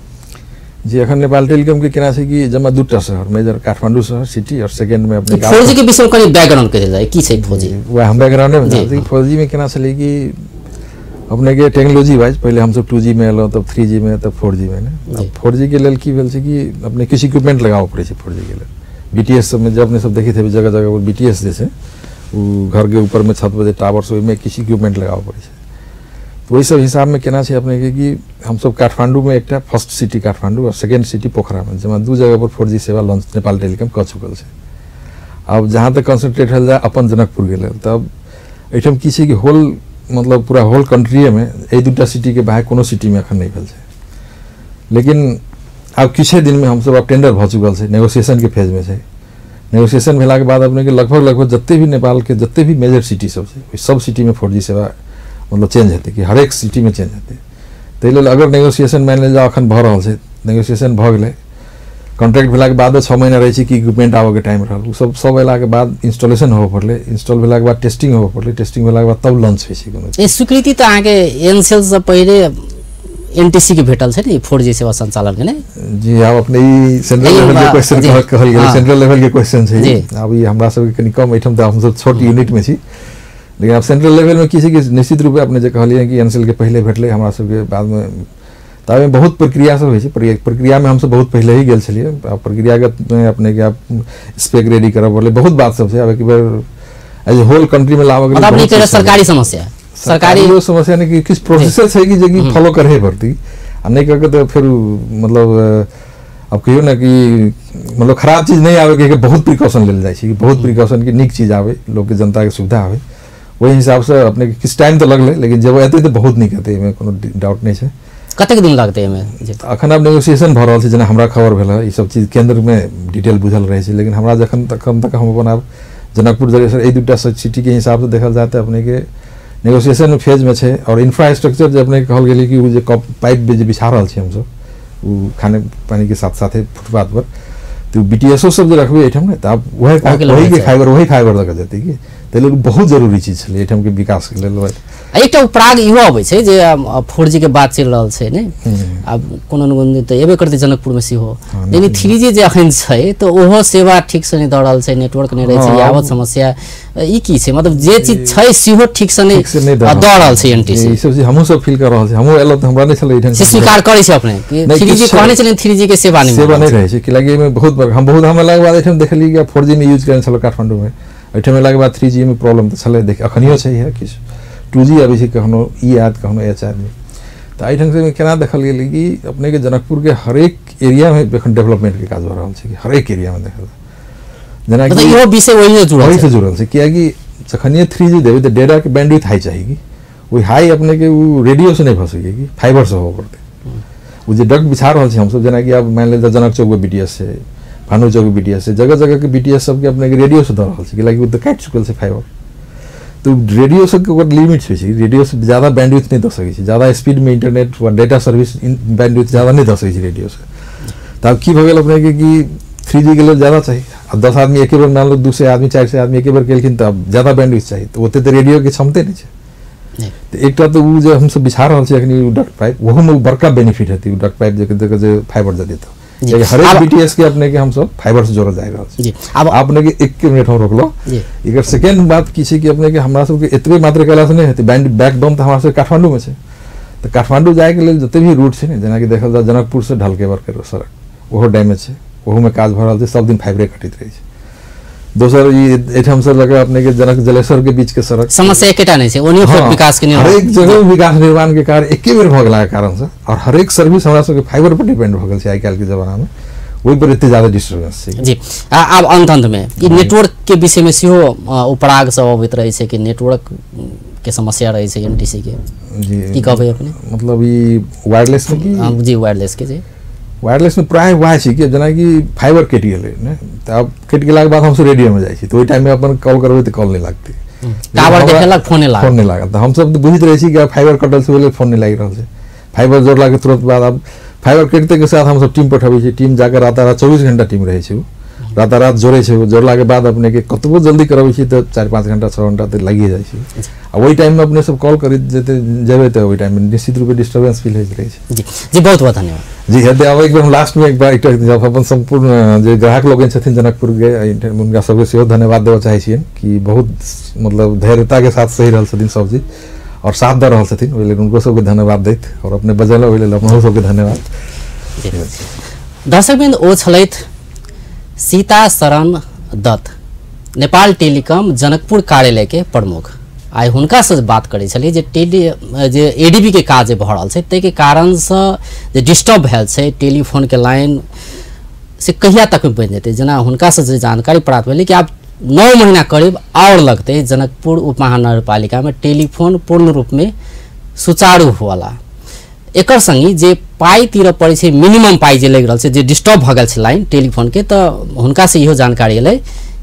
जी, अखन नेपाल टेलीकॉम के केना छै कि जमा दूटा शहर मेजर काठमांडू शहर सिटी और सेकंड में अपने 4G के विषय में कनि बैकग्राउंड कहि देल जाय, की छै 4G? वएह हम बैकग्राउंडे में जानते कि 4G में केना छलै कि अपने के टेक्नोलॉजी वाइज पहले हमसब 2G में एलहुँ, तब 3G में, तब 4G में ने। जी। 4G के लेल की भेल छै कि अपने किछु इक्विपमेंट लगाबऽ पड़ै छै 4G के लेल। BTS सब में जब अपने सब देखैत हेबै जगह जगह पर BTS जे छै ओ घर के ऊपर में छत पर जे टावर छै ओहिमे किछु इक्विपमेंट लगाबऽ पड़ै छै। तो ओहि सब हिसाब में केना छै अपने के कि हमसब काठमांडू में एकटा फर्स्ट सिटी काठमांडू और सेकेंड सिटी पोखरा में जमा 2 जगह पर 4G सेवा लॉन्च नेपाल टेलीकॉम कऽ चुकल छै। आब जहाँ तक कॉन्सेंट्रेट भेल जाय अपन जनकपुर के लेल, तब एहिठाम की छै कि होल मतलब पूरा होल कंट्रीए में एहि दूटा सिटी के बाहर कोनो सिटी में अखन नहि भेल छै। लेकिन आब किछे दिन में हमसब आब टेंडर भऽ चुकल छै, नेगोशिएशन के फेज में छै। नेगोशिएशन भेलाके बाद अपने के लगभग लगभग जते भी नेपाल के जते भी मेजर सिटी सब छै ओहि सब सिटी में 4G सेवा मतलब चेंज हेतै, कि हरेक सिटी में चेंज हेतै। ताहि लेल अगर नेगोशिएशन मानि लेल जाउ अखन भऽ रहल छै, नेगोशिएशन भऽ गेलै, कॉन्ट्रैक्ट भेलाके बादो 6 महीना रहै छै कि इक्विपमेंट आबऽके टाइम रहल, ओ सब सब अयलाके बाद इंस्टॉलेशन होबऽ पड़लै, इंस्टॉल भेलाके बाद टेस्टिंग होबऽ पड़लै, टेस्टिंग भेलाके बाद तब लॉन्च होइ छै कोनो। ई स्वीकृति तऽ अहाँके एनसेल से पहिले एनटीसी के भेटल छै ने 4G सेवा संचालन के ने? जी, आब अपने ई सेंट्रल लेवल के क्वेश्चन कहल गेलै, सेंट्रल लेवल के क्वेश्चन छै जी। आब ई हमरा सबके कनि कम, एहिठाम तऽ हमसब छोट यूनिट में छी, लेकिन आब सेंट्रल लेवल में की छै कि निश्चित रूपे अपने जे कहलियै कि एनसेल के पहिले भेटलै, हमरा सबके बादमे, ताबे बहुत प्रक्रिया सब होइ छै। प्रक्रिया में हमसब बहुत पहिले ही गेल छलियै। आब प्रक्रियागत में अपने के आब स्पेक रेडी करऽ पड़लै, बहुत बात सब छै। आब एक बेर एज होल कंट्री में लाबऽ के लेल मतलब बहुत अपने चीज सरकारी छै। समस्या, सरकारी समस्या नहीं कि किछु प्रोसेसर छै कि जे कि फॉलो करहे पड़तै, आ नहि कऽ के तऽ फेर मतलब आब कहियौ ने कि मतलब खराब चीज नहि आबै के बहुत प्रिकॉशन लेल जाइ छै, कि बहुत प्रिकॉशन कि नीक चीज आबै, लोकके जनताके सुविधा आबै, ओहि हिसाबसँ अपने के किछु टाइम तऽ लगलै, लेकिन जब एतै तऽ बहुत नीक हेतै, एहिमे कोनो डाउट नहि छै। कतेक दिन लगतै एहिमे? अखन आब नेगोशिएशन भऽ रहल छै, जेना हमरा खबर भेल हँ, ई सब चीज केंद्रमे डिटेल बुझल रहै छै, लेकिन हमरा जखन तखन तक हम अपन आब जनकपुर जगह एहि दूटा सिटीके हिसाबसँ देखल जाय तऽ अपने के नेगोशिएशन फेजमे छै। और इंफ्रास्ट्रक्चर जे अपने कहल गेलै कि ओ जे कप पाइप जे बिछा रहल छी हमसब ओ खाने पानीके साथ साथे फुटपाथ पर, तऽ BTSO सब जे रखबै एहिठाम ने तऽ आब वही के फाइबर वही फाइबर लऽ कऽ जेतै कि, ताहि लेल बहुत जरूरी चीज छलै एहिठाम के विकासके लेल। एकटा उपराग इहो अबै छै जे 4G के बात चलि रहल छै ने, आब कोनो न कोनो तऽ एबे करतै जनकपुरमे सेहो। लेकिन 3G जे अखन छै तऽ ओहो सेवा ठीकसँ नहि दऽ रहल छै, नेटवर्क नहि रहै छै, यावत समस्या ई की छै? मतलब जे चीज छै सेहो ठीकसँ नहि दऽ रहल छै एनटीसी। ई सब चीज हमहूँ सब फील कऽ रहल छी। हमहूँ एलहुँ तऽ हमरा नहि छलै एहिठाम, से स्वीकार करै छै अपने कि 3G कहने छलियै 3G के सेवा नहि, सेवा नहि रहै छै। कि एहिमे बहुत हम बहुत हम अयलाके बाद एहिठाम देखलियै कि 4G मे यूज करने छलहुँ काठमाण्डूमे, एहिठाम अयलाके बाद 3G मे प्रॉब्लम तऽ छलै, देख अखनियो छै इएह किछु 2G अबै छै, कखनो ई आयत कखनो एच आदमी। तऽ एहि ढङ्गसँ केना देखल गेलै कि अपनेके जनकपुरके हरेक एरियामे एखन डेवलपमेंटके काज भऽ रहल छै, हरेक एरियामे देखल जेनाकि इहो विषय ओहिसँ जुड़ल छै। कियाकि जखनिए 3G देबै तऽ डेटाके बैंडविड्थ हाई चाही कि ओहि हाई अपनेके ओ रेडियोसँ नहि भऽ सकै कि फाइबरसँ होबऽ पड़तै। ओ जे डक्ट बिछा रहल छी हमसब, जेनाकि आब मानि लेल जनक चौकमे BTS छै, भानु चौक BTS छै, जगह जगहके BTS सबके अपनेके रेडियोसँ दऽ रहल छै, कियाकि ओ तऽ काटि चुकल छै फाइबर। तऽ रेडियो सबके ओकर लिमिट होइ छै, रेडियोसँ ज्यादा बैंडविड्थ नहि दऽ सकै छै, ज्यादा स्पीडमे इंटरनेट वा डेटा सर्विस बैंडविड्थ ज्यादा नहि दऽ सकै छै रेडियोसँ। तऽ आब की भऽ गेल अपनेके कि 3G के लेल ज्यादा चाही, आब 10 आदमी एके बेर मान लो 200 आदमी 400 आदमी एके बेर केलखिन तऽ आब ज्यादा बैंडविड्थ चाही, तऽ ओते तऽ रेडियोके क्षमते नहि छै। तऽ एकटा तऽ ओ जे हमसब बिछा रहल छी अखनी ओ डक्ट पाइप, ओहोमे बड़का बेनिफिट हेतै ओ डक्ट पाइप जे फाइबर दऽ देतै। हरेक BTS के अपने के हमसब फाइबर से जोड़ल जा रहल छी। आब अपने के 1 मिनट हम रोकलो। एकर सेकेंड बात की छै कि अपने के हमरा सबके एतबे मात्र कयलासँ नहि हेतै, बैकबोन तऽ हमरा सबके काठमाण्डूमे छै, तऽ काठमाण्डू जायके लेल जते भी रूट छै ने, जेनाकि देखल जाय जनकपुरसँ ढलकेबरके सड़क ओहो डैमेज छै, ओहोमे काज भऽ रहल छै, सब दिन फाइबरे कटैत रहै छै। दोसर ई एहिठामसँ लऽ कऽ अपने के जनक जलेश्वर के बीच के सड़क, समस्या एकेटा नहि छै, ओनियो विकास के हरेक जगह विकास निर्माण के कार्य एके बेर भऽ गेलाके कारणसँ, और हरेक सर्विस हमरा सबके फाइबर पर डिपेंड भऽ गेल छै आइ काल्हिके जमानामे, ओहि पर एते ज्यादा डिस्टर्बेंस छै। जी आब अंत अंतमे ई नेटवर्क के विषयमे सेहो उपराग सब अबैत रहै छै कि नेटवर्क के समस्या रहै छै एनटीसी के, जी की कहबै अपने? मतलब ई वायरलेस में की? जी वायरलेस के। जी वायरलेस में प्राय वएह छै कि जेनाकि फाइबर कटि गेलै ने, तऽ आब कटि गेलाके बाद हमसब रेडियोमे जाइ छी, तऽ ओहि टाइममे अपन कॉल करबै तऽ कॉल नहि लागतै, टावर देखेलक फोन नहि लागत, फोन नहि लागत। तऽ हमसब तऽ बुझैत रहै छी कि आब फाइबर कटल छै ओहि लेल फोन नहि लागि रहल छै। फाइबर जोड़लाके तुरंत बाद आब फाइबर कटिते के साथ हमसब टीम पठबै छी, टीम जाकऽ रातारात 24 घंटा टीम रहै छै, ओ रातारात जोड़ै छै। जोड़लाके बाद अपनेके कतबो जल्दी करबै छी तऽ 4-5 घंटा 6 घंटा तऽ लागिए जाइ छै। आ ओहि टाइममे अपने सब कॉल करैत जेबै तऽ ओहि टाइममे निश्चित रूपे डिस्टर्बेंस फील होइत रहै छै। जी जी बहुत बहुत धन्यवाद। जी हेतै। आब एक बेर हम लास्टमे एक बार एकटा अपन सम्पूर्ण जे ग्राहक लोकनि छथिन जनकपुरके हुनका सबके सेहो धन्यवाद देबऽ चाहै छियनि कि बहुत मतलब धैर्यताके साथ सहि रहल छथिन सब चीज और साथ दऽ रहल छथिन, ओहि लेल हुनको सबके धन्यवाद दैत और अपने बजेलहुँ ओहि लेल अपनहो सबके धन्यवाद। दर्शकवृन्द, ओ छलथि सीता शरण दत्त, नेपाल टेलीकॉम जनकपुर कार्यालय के प्रमुख। आइ हुनकासँ बात करै छलियै जे जे एडीबी के काज जे भऽ रहल छै ताहिके कारणसँ जे डिस्टर्ब भेल छै टेलीफोनके लाइन से कहिया तकमे बनि जेतै। जेना हुनकासँ जे जानकारी प्राप्त भेलै कि आब 9 महीना करीब आओर लगतै जनकपुर उपमहानगरपालिकामे टेलीफोन पूर्ण रूपमे सुचारू होवला। एकर संगी जे पाइ तीरऽ पड़ै छै, मिनिमम पाइ जे लागि रहल छै, जे डिस्टर्ब भऽ गेल छै लाइन टेलीफोनके, तऽ हुनकासँ इहो जानकारी एलै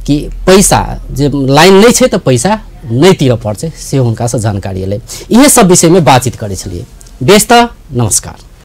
कि पैसा जे लाइन नहि छै तऽ पैसा नहि तीरऽ पड़तै, से हुनकासँ जानकारी एलै। इएह सब विषयमे बातचीत करै छलियै। बेस तऽ नमस्कार।